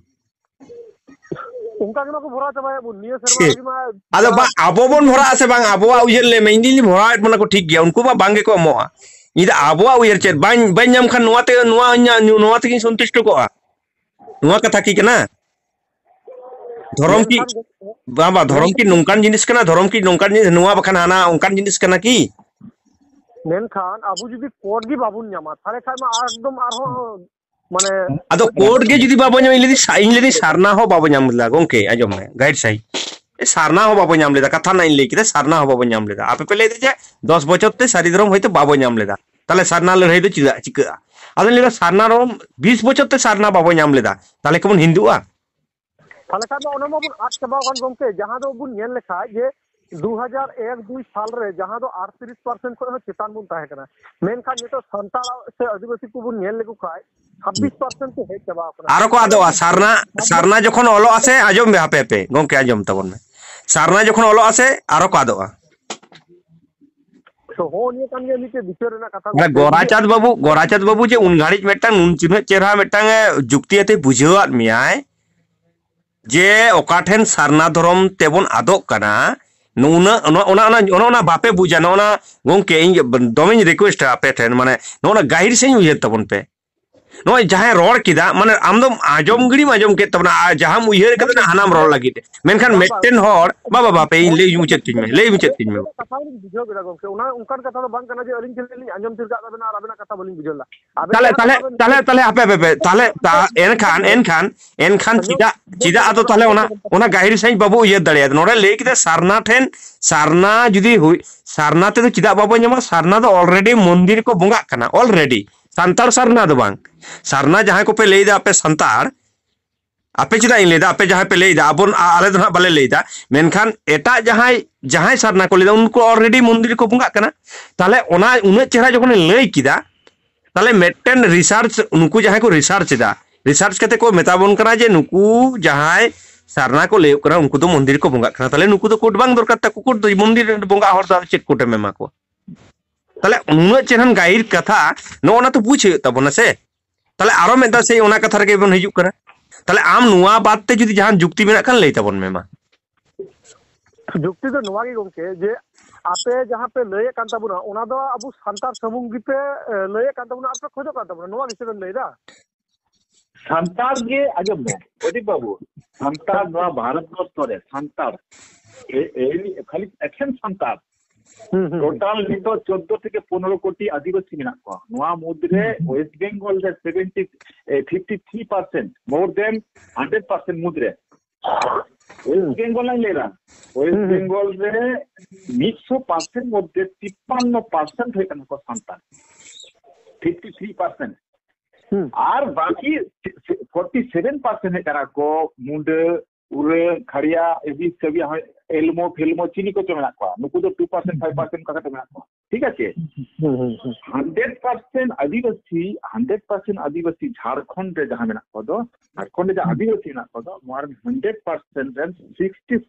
ᱚᱱᱠᱟ ᱜᱮ ᱢᱟᱠᱚ ᱵᱷᱚᱨᱟᱣ ᱪᱟᱵᱟᱭᱮᱫ ᱵᱚᱱ ᱱᱤᱭᱟᱹ ᱥᱮᱨᱢᱟ ᱪᱮᱫ? ᱨᱮᱜᱮ ᱢᱟ᱾ ᱟᱫᱚ ᱵᱟ, ᱟᱵᱚ ᱵᱚᱱ ᱵᱷᱚᱨᱟᱜᱼᱟ ᱥᱮ ᱵᱟᱝ? ᱟᱵᱚᱣᱟᱜ ᱩᱭᱦᱟᱹᱨ ᱞᱟᱹᱭ ᱢᱮ, ᱤᱧ ᱫᱩᱧ ᱵᱷᱚᱨᱟᱣᱮᱫ ᱵᱚᱱᱟ ᱠᱚ ᱴᱷᱤᱠ ᱜᱮᱭᱟ, ᱩᱱᱠᱩ ᱢᱟ ᱵᱟᱝ ᱜᱮᱠᱚ ᱮᱢᱚᱜᱼᱟ᱾ ᱤᱧ ᱫᱚ ᱟᱵᱚᱣᱟᱜ ᱩᱭᱦᱟᱹᱨ ᱪᱮᱫ? ᱵᱟᱹᱧ, ᱵᱟᱹᱧ ᱧᱟᱢ ᱠᱷᱟᱱ ᱱᱚᱣᱟ ᱛᱮ, ᱱᱚᱣᱟ, ᱱᱚᱣᱟ ᱛᱮᱜᱤᱧ ᱥᱚᱱᱛᱩᱥᱴᱚ ᱠᱚᱜᱼᱟ᱾ ᱱᱚᱣᱟ ᱠᱟᱛᱷᱟ ᱠᱤ ᱠᱟᱱᱟ? ᱫᱷᱚᱨᱚᱢ ᱠᱤ, ᱢᱮᱱᱠᱷᱟᱱ ᱜᱚᱢᱠᱮ, ᱵᱟᱝ, ᱵᱟᱝ, ᱫᱷᱚᱨᱚᱢ ᱠᱤ ᱢᱮᱱᱠᱷᱟᱱ ᱱᱚᱝᱠᱟᱱ ᱡᱤᱱᱤᱥ ᱠᱟᱱᱟ? ᱫᱷᱚᱨᱚᱢ ᱠᱤ ᱱᱚᱝᱠᱟᱱ ᱡᱤᱱᱤᱥ, ᱱᱚᱣᱟ ᱵᱟᱠᱷᱟᱱ ᱦᱟᱱᱟ ᱚᱱᱠᱟᱱ ᱡᱤᱱᱤᱥ ᱠᱟᱱᱟ ᱠᱤ? ᱢᱮᱱᱠᱷᱟᱱ ᱟᱵᱚ ᱡᱩᱫᱤ ᱠᱳᱰ ᱜᱮ ᱵᱟᱵᱚᱱ ᱧᱟᱢᱟ, ᱛᱟᱦᱞᱮ ᱠᱷᱟᱱ ᱢᱟ ᱮᱠᱫᱚᱢ ᱟᱨᱦᱚᱸ, ᱢᱟᱱᱮ, ᱟᱫᱚ ᱠᱳᱰ ᱜᱮ ᱡᱩᱫᱤ ᱵᱟᱵᱚ ᱧᱟᱢᱟ, ᱤᱧ ᱞᱟᱹᱭᱫᱟᱹᱧ ᱥᱟ-, ᱤᱧ ᱞᱟᱹᱭᱫᱟᱹᱧ ᱥᱟᱨᱱᱟ ᱦᱚᱸ ᱵᱟᱵᱚ ᱧᱟᱢ ᱞᱮᱫᱟ ᱜᱚᱢᱠᱮ, ᱟᱸᱡᱚᱢ ᱢᱮ, ᱜᱟᱭᱤᱰ ᱥᱟᱹᱦᱤᱡ᱾ ᱮ, ᱥᱟᱨᱱᱟ ᱦᱚᱸ ᱵᱟᱵᱚ ᱧᱟᱢ ᱞᱮᱫᱟ, ᱠᱟᱛᱷᱟ ᱨᱮᱱᱟᱜ ᱤᱧ ᱞᱟᱹᱭ ᱠᱮᱫᱟ, ᱥᱟᱨᱱᱟ ᱦᱚᱸ ᱵᱟᱵᱚ ᱧᱟᱢ ᱞᱮᱫᱟ᱾ ᱟᱯᱮ ᱯᱮ ᱞᱟᱹᱭᱫᱟ ᱡᱮ ᱫᱚᱥ ᱵᱚᱪᱷᱚᱨ ᱛᱮ ᱥᱟᱹᱨᱤ ᱫᱷᱚᱨᱚᱢ ᱦᱚᱭᱛᱳ ᱵᱟᱵᱚ ᱧᱟᱢ ᱞᱮᱫᱟ, ᱛᱟᱦᱞᱮ ᱥᱟᱨᱱᱟ ᱞᱟᱹᱲᱦᱟᱹᱭ ᱫᱚ ᱪᱮᱫᱟᱜ ᱪᱤᱠᱟᱹᱜᱼᱟ? ᱟᱫᱚᱧ ᱞᱟᱹᱭᱫᱟ, ᱥᱟᱨᱱᱟ ᱫᱷᱚᱨᱚᱢ ᱵᱤᱥ ᱵᱚᱪᱷᱚᱨ ᱛᱮ ᱥᱟᱨᱱᱟ ᱵᱟᱵᱚ ᱧᱟᱢ ᱞᱮᱫᱟ, ᱛᱟᱦᱞᱮ ᱠᱤ ᱵᱚᱱ ᱦᱤᱱᱫᱩᱜᱼᱟ? ᱛᱟᱦᱞᱮ ᱠᱷᱟᱱ ᱫᱚ ᱚᱱᱟ ᱢᱟᱵᱚᱱ ᱟᱫ ᱪᱟᱵᱟᱣ ᱠᱟᱱ ᱜᱚᱢᱠᱮ, ᱡᱟᱦᱟᱸ ᱫᱚ ᱵᱚᱱ ᱧᱮᱞ ᱞᱮᱠᱷᱟᱡ ᱡᱮ ᱫᱩ ᱦᱟᱡᱟᱨ ᱮᱠ ᱫᱩᱭ ᱥᱟᱞ ᱨᱮ ᱡᱟᱦᱟᱸ ᱫᱚ ᱟᱴᱛᱨᱤᱥ ᱯᱟᱨᱥᱮᱱᱴ ᱠᱷᱚᱱ ᱦᱚᱸ ᱪᱮᱛᱟᱱ ᱵᱚᱱ ᱛᱟᱦᱮᱸ ᱠᱟᱱᱟ, ᱢᱮᱱᱠᱷᱟᱱ ᱱᱤᱛᱚᱜ ᱥᱟᱱᱛᱟᱲ ᱥᱮ ᱟᱹᱫᱤᱵᱟᱹᱥᱤ ᱠᱚᱵᱚᱱ ᱧᱮᱞ ᱞᱮᱠᱚ ᱠᱷᱟᱡ ᱪᱷᱟᱵᱵᱤᱥ ᱯᱟᱨᱥᱮᱱᱴ ᱠᱚ ᱦᱮᱡ ᱪᱟᱵᱟᱣ ᱠᱟᱱᱟ᱾ ᱟᱨᱚ ᱠᱚ ᱟᱫᱚᱜᱼᱟ᱾ ᱥᱟᱨᱱᱟ, ᱥᱟᱨᱱᱟ ᱡᱚᱠᱷᱚᱱ ᱚᱞᱚᱜᱼᱟ ᱥᱮ, ᱟᱸᱡᱚᱢ ᱢᱮ, ᱦᱟᱯᱮ ᱦᱟᱯᱮ ᱜᱚᱢᱠᱮ, ᱟᱸᱡᱚᱢ ᱛᱟᱵᱚᱱ ᱢᱮ᱾ ᱥᱟᱨᱱᱟ ᱡᱚᱠᱷᱚᱱ ᱚᱞᱚᱜᱼᱟ ᱥᱮ, ᱟᱨᱚ ᱠᱚ ᱟᱫᱚᱜᱼᱟ᱾ ᱛᱚ, ᱦᱚᱸᱜᱼᱚ ᱱᱤᱭᱟᱹ ᱠᱟᱱ ᱜᱮᱭᱟ ᱢᱤᱫᱴᱮᱡ ᱵᱤᱪᱟᱹᱨ ᱨᱮᱱᱟᱜ ᱠᱟᱛᱷᱟ ᱢᱟᱱᱮ ᱜᱚᱢᱠᱮ, ᱜᱚᱨᱟᱪᱟᱸᱫᱽ ᱵᱟᱹᱵᱩ, ᱜᱚᱨᱟᱪᱟᱸᱫᱽ ᱵᱟᱹᱵᱩ ᱡᱮ ᱩᱱ ᱜᱷᱟᱹᱲᱤᱡ ᱢᱤᱫᱴᱟᱝ ᱱᱩᱱ ᱪᱤᱱᱦᱟᱹ ᱪᱮᱦᱨᱟ ᱢᱤᱫᱴᱟᱝ, ᱮ, ᱡᱩᱠᱛᱤ ᱟᱛᱮ ᱵᱩᱡᱷᱟᱹᱣᱟᱫ ᱢᱮᱭᱟᱭ ᱡᱮ ᱚᱠᱟ ᱴᱷᱮᱱ ᱥᱟᱨᱱᱟ ᱫᱷᱚᱨᱚᱢ ᱛᱮᱵᱚᱱ ᱟᱫᱚᱜ ᱠᱟᱱᱟ, ᱱᱩᱱᱟᱹᱜ ᱚᱱᱟ ᱚᱱᱟ ᱚᱱᱟ ᱚᱱᱟ ᱚᱱᱟ ᱵᱟᱯᱮ ᱵᱩᱡᱟ᱾ ᱱᱚᱜᱼᱚ ᱱᱟ ᱜᱚᱝᱠᱮ, ᱤᱧ ᱫᱚᱢᱮᱧ ᱨᱤᱠᱩᱭᱮᱥᱴᱟ ᱟᱯᱮ ᱴᱷᱮᱱ, ᱢᱟᱱᱮ ᱱᱚᱜᱼᱚ ᱱᱟ ᱜᱟᱹᱦᱤᱨ ᱥᱟᱺᱦᱤᱡ ᱩᱭᱦᱟᱹᱨ ᱛᱟᱵᱚᱱ ᱯᱮ᱾ ᱱᱚᱜᱼᱚᱭ ᱡᱟᱦᱟᱸᱭ ᱨᱚᱲ ᱠᱮᱫᱟ, ᱢᱟᱱᱮ ᱟᱢ ᱫᱚᱢ ᱟᱸᱡᱚᱢ ᱜᱤᱲᱤᱢ ᱟᱸᱡᱚᱢ ᱠᱮᱫ ᱛᱟᱵᱚᱱᱟ, ᱟᱨ ᱡᱟᱦᱟᱸᱢ ᱩᱭᱦᱟᱹᱨ ᱠᱟᱫᱟ ᱦᱟᱱᱟᱢ ᱨᱚᱲ ᱞᱟᱹᱜᱤᱫ, ᱢᱮᱱᱠᱷᱟᱱ ᱵᱟᱝ, ᱵᱟᱝ᱾ ᱢᱤᱫᱴᱮᱱ ᱦᱚᱲ, ᱵᱟ ᱵᱟ ᱵᱟᱯᱮ, ᱤᱧ ᱞᱟᱹᱭ ᱢᱩᱪᱟᱹᱫ ᱛᱤᱧ ᱢᱮ, ᱞᱟᱹᱭ ᱢᱩᱪᱟᱹᱫ ᱛᱤᱧ ᱢᱮ᱾ ᱠᱟᱛᱷᱟ ᱵᱚᱱ ᱵᱩᱡᱷᱟᱹᱣ ᱠᱮᱫᱟ ᱜᱚᱝᱠᱮ, ᱚᱱᱟ ᱚᱱᱠᱟᱱ ᱠᱟᱛᱷᱟ ᱫᱚ ᱵᱟᱝ ᱠᱟᱱᱟ ᱡᱮ ᱟᱹᱞᱤᱧ ᱴᱷᱮᱱ ᱞᱤᱧ ᱟᱸᱡᱚᱢ ᱛᱷᱤᱨ ᱠᱟᱜ ᱛᱟᱵᱮᱱᱟ ᱟᱨ ᱟᱵᱮᱱᱟᱜ ᱠᱟᱛᱷᱟ ᱵᱟᱹᱞᱤᱧ ᱵᱩᱡᱷᱟᱹᱣ ᱞᱮᱫᱟ᱾ ᱟᱵᱮᱱ ᱛᱟᱦᱞᱮ ᱡᱟᱦᱟᱸ ᱛᱟᱦᱞᱮ ᱠᱟᱛᱷᱟ ᱵᱮᱱ ᱛᱟᱦᱞᱮ ᱞᱟᱹᱭ ᱛᱟᱦᱞᱮ ᱦᱟᱯᱮ ᱦᱟᱯᱮ ᱦᱟᱯᱮ, ᱛᱟᱦᱞᱮ ᱛᱟ-, ᱮᱱᱠᱷᱟᱱ ᱮᱱᱠᱷᱟᱱ ᱮᱱᱠᱷᱟᱱ ᱟᱸᱡᱚᱢ, ᱪᱮᱫᱟᱜ ᱟᱸᱡᱚᱢ, ᱟᱫᱚ ᱛᱟᱦᱞᱮ ᱚᱱᱟ ᱟᱸᱡᱚᱢ, ᱚᱱᱟ ᱜᱟᱹᱦᱤᱨ ᱥᱟᱺᱦᱤᱡ ᱵᱟᱵᱚ ᱩᱭᱦᱟᱹᱨ ᱫᱟᱲᱮᱭᱟᱫᱟ? ᱱᱚᱰᱮ ᱞᱟᱹᱭ ᱠᱮᱫᱟ ᱥᱟᱨᱱᱟ ᱴᱷᱮᱱ, ᱥᱟᱨᱱᱟ ᱡᱩᱫᱤ ᱦᱩᱭ, ᱥᱟᱨᱱᱟ ᱛᱮᱫᱚ ᱪᱮᱫᱟᱜ ᱵᱟᱵᱚ ᱧᱟᱢᱟ? ᱥᱟᱨᱱᱟ ᱫᱚ ᱚᱞᱨᱮᱰᱤ ᱢᱚᱱᱫᱤᱨ ᱠᱚ ᱵᱚᱸᱜᱟᱜ ᱠᱟᱱᱟ, ᱚᱞᱨᱮᱰᱤ᱾ ᱥᱟᱱᱛᱟᱲ ᱥᱟᱨᱱᱟ ᱫᱚ ᱵᱟᱝ᱾ ᱥᱟᱨᱱᱟ ᱡᱟᱦᱟᱸᱭ ᱠᱚᱯᱮ ᱞᱟᱹᱭᱫᱟ ᱟᱯᱮ ᱥᱟᱱᱛᱟᱲ, ᱟᱯᱮ ᱪᱮᱫᱟᱜ ᱤᱧ ᱞᱟᱹᱭᱫᱟ, ᱟᱯᱮ ᱡᱟᱦᱟᱸᱭ ᱯᱮ ᱞᱟᱹᱭᱫᱟ, ᱟᱵᱚ, ᱟ-, ᱟᱞᱮ ᱫᱚ ᱱᱟᱦᱟᱜ ᱵᱟᱞᱮ ᱞᱟᱹᱭᱫᱟ, ᱢᱮᱱᱠᱷᱟᱱ ᱮᱴᱟᱜ ᱡᱟᱦᱟᱸᱭ, ᱡᱟᱦᱟᱸᱭ ᱥᱟᱨᱱᱟ ᱠᱚ ᱞᱟᱹᱭᱫᱟ, ᱩᱱᱠᱩ ᱚᱞᱨᱮᱰᱤ ᱢᱚᱱᱫᱤᱨ ᱨᱮᱠᱚ ᱵᱚᱸᱜᱟᱜ ᱠᱟᱱᱟ᱾ ᱛᱟᱦᱞᱮ ᱚᱱᱟ ᱩᱱᱟᱹᱜ ᱪᱮᱦᱨᱟ ᱡᱚᱠᱷᱚᱱᱮ ᱞᱟᱹᱭ ᱠᱮᱫᱟ, ᱛᱟᱦᱞᱮ ᱢᱤᱫᱴᱮᱱ ᱨᱤᱥᱟᱨᱪ, ᱱᱩᱠᱩ ᱡᱟᱦᱟᱸᱭ ᱠᱚ ᱨᱤᱥᱟᱨᱪ ᱮᱫᱟ, ᱨᱤᱥᱟᱨᱪ ᱠᱟᱛᱮ ᱠᱚ ᱢᱮᱛᱟ ᱵᱚᱱ ᱠᱟᱱᱟ ᱡᱮ ᱱᱩᱠᱩ ᱡᱟᱦᱟᱸᱭ ᱥᱟᱨᱱᱟ ᱠᱚ ᱞᱟᱹᱭᱚᱜ ᱠᱟᱱᱟ, ᱩᱱᱠᱩ ᱫᱚ ᱢᱚᱱᱫᱤᱨ ᱨᱮᱠᱚ ᱵᱚᱸᱜᱟᱜ ᱠᱟᱱᱟ, ᱛᱟᱦᱞᱮ ᱱᱩᱠᱩ ᱫᱚ ᱠᱳᱰ ᱵᱟᱝ ᱫᱚᱨᱠᱟᱨ ᱛᱟᱠᱚ, ᱠᱳᱰ ᱫᱚ ᱢᱚᱱᱫᱤᱨ ᱨᱮ ᱵᱚᱸᱜᱟ ᱦᱚᱲ ᱫᱚ ᱪᱮᱫ ᱠᱳᱰ ᱮᱢ ᱮᱢᱟ ᱠᱚᱣᱟ? ᱛᱟᱦᱞᱮ ᱩᱱᱟᱹᱜ ᱪᱮᱦᱨᱟᱱ ᱜᱟᱹᱦᱤᱨ ᱠᱟᱛᱷᱟ, ᱱᱚᱜᱼᱚ ᱱᱟ ᱛᱚ ᱵᱩᱡᱽ ᱦᱩᱭᱩᱜ ᱛᱟᱵᱚᱱᱟ ᱥᱮ᱾ ᱛᱟᱦᱞᱮ ᱟᱨᱚ ᱢᱤᱫ ᱫᱷᱟᱣ ᱥᱮᱭ ᱚᱱᱟ ᱠᱟᱛᱷᱟ ᱨᱮᱜᱮ ᱵᱚᱱ ᱦᱤᱡᱩᱜ ᱠᱟᱱᱟ᱾ ᱛᱟᱦᱞᱮ ᱟᱢ ᱱᱚᱣᱟ ᱵᱟᱫ ᱛᱮ ᱡᱩᱫᱤ ᱡᱟᱦᱟᱱ ᱡᱩᱠᱛᱤ ᱢᱮᱱᱟᱜ ᱠᱷᱟᱱ ᱞᱟᱹᱭ ᱛᱟᱵᱚᱱ ᱢᱮ ᱢᱟ᱾ ᱡᱩᱠᱛᱤ ᱫᱚ ᱱᱚᱣᱟ ᱜᱮ ᱜᱚᱝᱠᱮ, ᱡᱮ ᱟᱯᱮ ᱡᱟᱦᱟᱸ ᱯᱮ ᱞᱟᱹᱭᱮᱫ ᱠᱟᱱ ᱛᱟᱵᱚᱱᱟ, ᱚᱱᱟ ᱫᱚ ᱟᱵᱚ ᱥᱟᱱᱛᱟᱲ ᱥᱩᱢᱩᱝ ᱜᱮᱯᱮ, ᱮ, ᱞᱟᱹᱭᱮᱫ ᱠᱟᱱ ᱛᱟᱵᱚᱱᱟ ᱟᱨ ᱯᱮ ᱠᱷᱚᱡᱚᱜ ᱠᱟᱱ ᱛᱟᱵᱚᱱᱟ, ᱱᱚᱣᱟ ᱜᱮᱥᱮ ᱵᱮᱱ ᱞᱟᱹᱭᱫᱟ? ᱥᱟᱱᱛᱟᱲ ᱜᱮ, ᱟᱸᱡᱚᱢ ᱢᱮ ᱯᱨᱚᱫᱤᱯ ᱵᱟᱹᱵᱩ, ᱥᱟᱱᱛᱟᱲ ᱱᱚᱣᱟ ᱵᱷᱟᱨᱚᱛ ᱵᱚᱨᱥᱚ ᱨᱮ ᱥᱟᱱᱛᱟᱲ, ᱮ-, ᱮ-, ᱠᱷᱟᱹᱞᱤ ᱮᱠᱷᱮᱱ ᱥᱟᱱᱛᱟᱲ᱾ ᱦᱩᱸ, ᱦᱩᱸ, ᱦᱩᱸ᱾ ᱴᱳᱴᱟᱞ ᱱᱤᱛᱚᱜ ᱪᱳᱫᱽᱫᱳ ᱛᱷᱮᱠᱮ ᱯᱚᱱᱮᱨᱚ ᱠᱳᱴᱤ ᱟᱹᱫᱤᱵᱟᱹᱥᱤ ᱢᱮᱱᱟᱜ ᱠᱚᱣᱟ᱾ ᱱᱚᱣᱟ ᱢᱩᱫᱽᱨᱮ ᱦᱩᱸ, ᱦᱩᱸ᱾ ᱳᱭᱮᱥᱴ ᱵᱮᱝᱜᱚᱞ ᱨᱮ seventy, uh, fifty three percent, more than hundred percent ᱢᱩᱫᱽᱨᱮ᱾ ᱳᱭᱮᱥᱴ ᱵᱮᱝᱜᱚᱞ ᱞᱟᱝ ᱞᱟᱹᱭ ᱮᱫᱟ, ᱳᱭᱮᱥᱴ ᱦᱩᱸ, ᱦᱩᱸ᱾ ᱵᱮᱝᱜᱚᱞ ᱨᱮ ᱢᱤᱫᱥᱚ ᱯᱟᱨᱥᱮᱱᱴ ᱢᱚᱫᱽᱫᱷᱮ ᱛᱤᱯᱯᱟᱱᱱᱚ ᱯᱟᱨᱥᱮᱱᱴ ᱦᱩᱭᱩᱜ ᱠᱟᱱᱟ ᱠᱚ ᱥᱟᱱᱛᱟᱲ, ᱯᱷᱤᱯᱴᱤ ᱛᱷᱨᱤ ᱯᱟᱨᱥᱮᱱᱴ᱾ ᱦᱩᱸ᱾ ᱟᱨ ᱵᱟᱠᱤ ᱯᱷᱳᱨᱴᱤ ᱥᱮᱵᱷᱮᱱ ᱯᱟᱨᱥᱮᱱᱴ ᱦᱩᱭᱩᱜ ᱠᱟᱱᱟ ᱠᱚ ᱢᱩᱰᱟᱹ, ᱩᱨᱟᱹ, ᱠᱷᱟᱲᱤᱭᱟ, ᱮᱵᱤ ᱥᱮᱵᱤ, ᱦᱚᱸ, ᱮᱞᱢᱚ ᱯᱷᱮᱞᱢᱚ ᱪᱤᱞᱤ ᱠᱚᱪᱚ ᱢᱮᱱᱟᱜ ᱠᱚᱣᱟ, ᱱᱩᱠᱩ ᱫᱚ ᱴᱩ ᱯᱟᱨᱥᱮᱱᱴ, ᱯᱷᱟᱭᱤᱵᱷ ᱯᱟᱨᱥᱮᱱᱴ ᱚᱱᱠᱟ ᱠᱟᱛᱮ ᱢᱮᱱᱟᱜ ᱠᱚᱣᱟ, ᱴᱷᱤᱠ ᱟᱪᱷᱮ? ᱦᱩᱸ, ᱦᱩᱸ, ᱦᱩᱸ᱾ ᱦᱟᱱᱰᱨᱮᱰ ᱯᱟᱨᱥᱮᱱᱴ ᱟᱹᱫᱤᱵᱟᱹᱥᱤ, ᱦᱟᱱᱰᱨᱮᱰ ᱯᱟᱨᱥᱮᱱᱴ ᱟᱹᱫᱤᱵᱟᱹᱥᱤ ᱡᱷᱟᱲᱠᱷᱚᱸᱰ ᱨᱮ ᱡᱟᱦᱟᱸ ᱢᱮᱱᱟᱜ ᱠᱚᱣᱟ ᱫᱚ, ᱡᱷᱟᱲᱠᱷᱚᱸᱰ ᱨᱮ ᱡᱟᱦᱟᱸ ᱦᱩᱸ᱾ ᱟᱹᱫᱤᱵᱟᱹᱥᱤ ᱢᱮᱱᱟᱜ ᱠᱚᱣᱟ ᱫᱚ, ᱱᱚᱣᱟ ᱨᱮᱱ ᱦᱟᱱᱰᱨᱮᱰ ᱯᱟᱨᱥᱮᱱᱴ ᱨᱮᱱ ᱥᱤᱠᱥᱴᱤ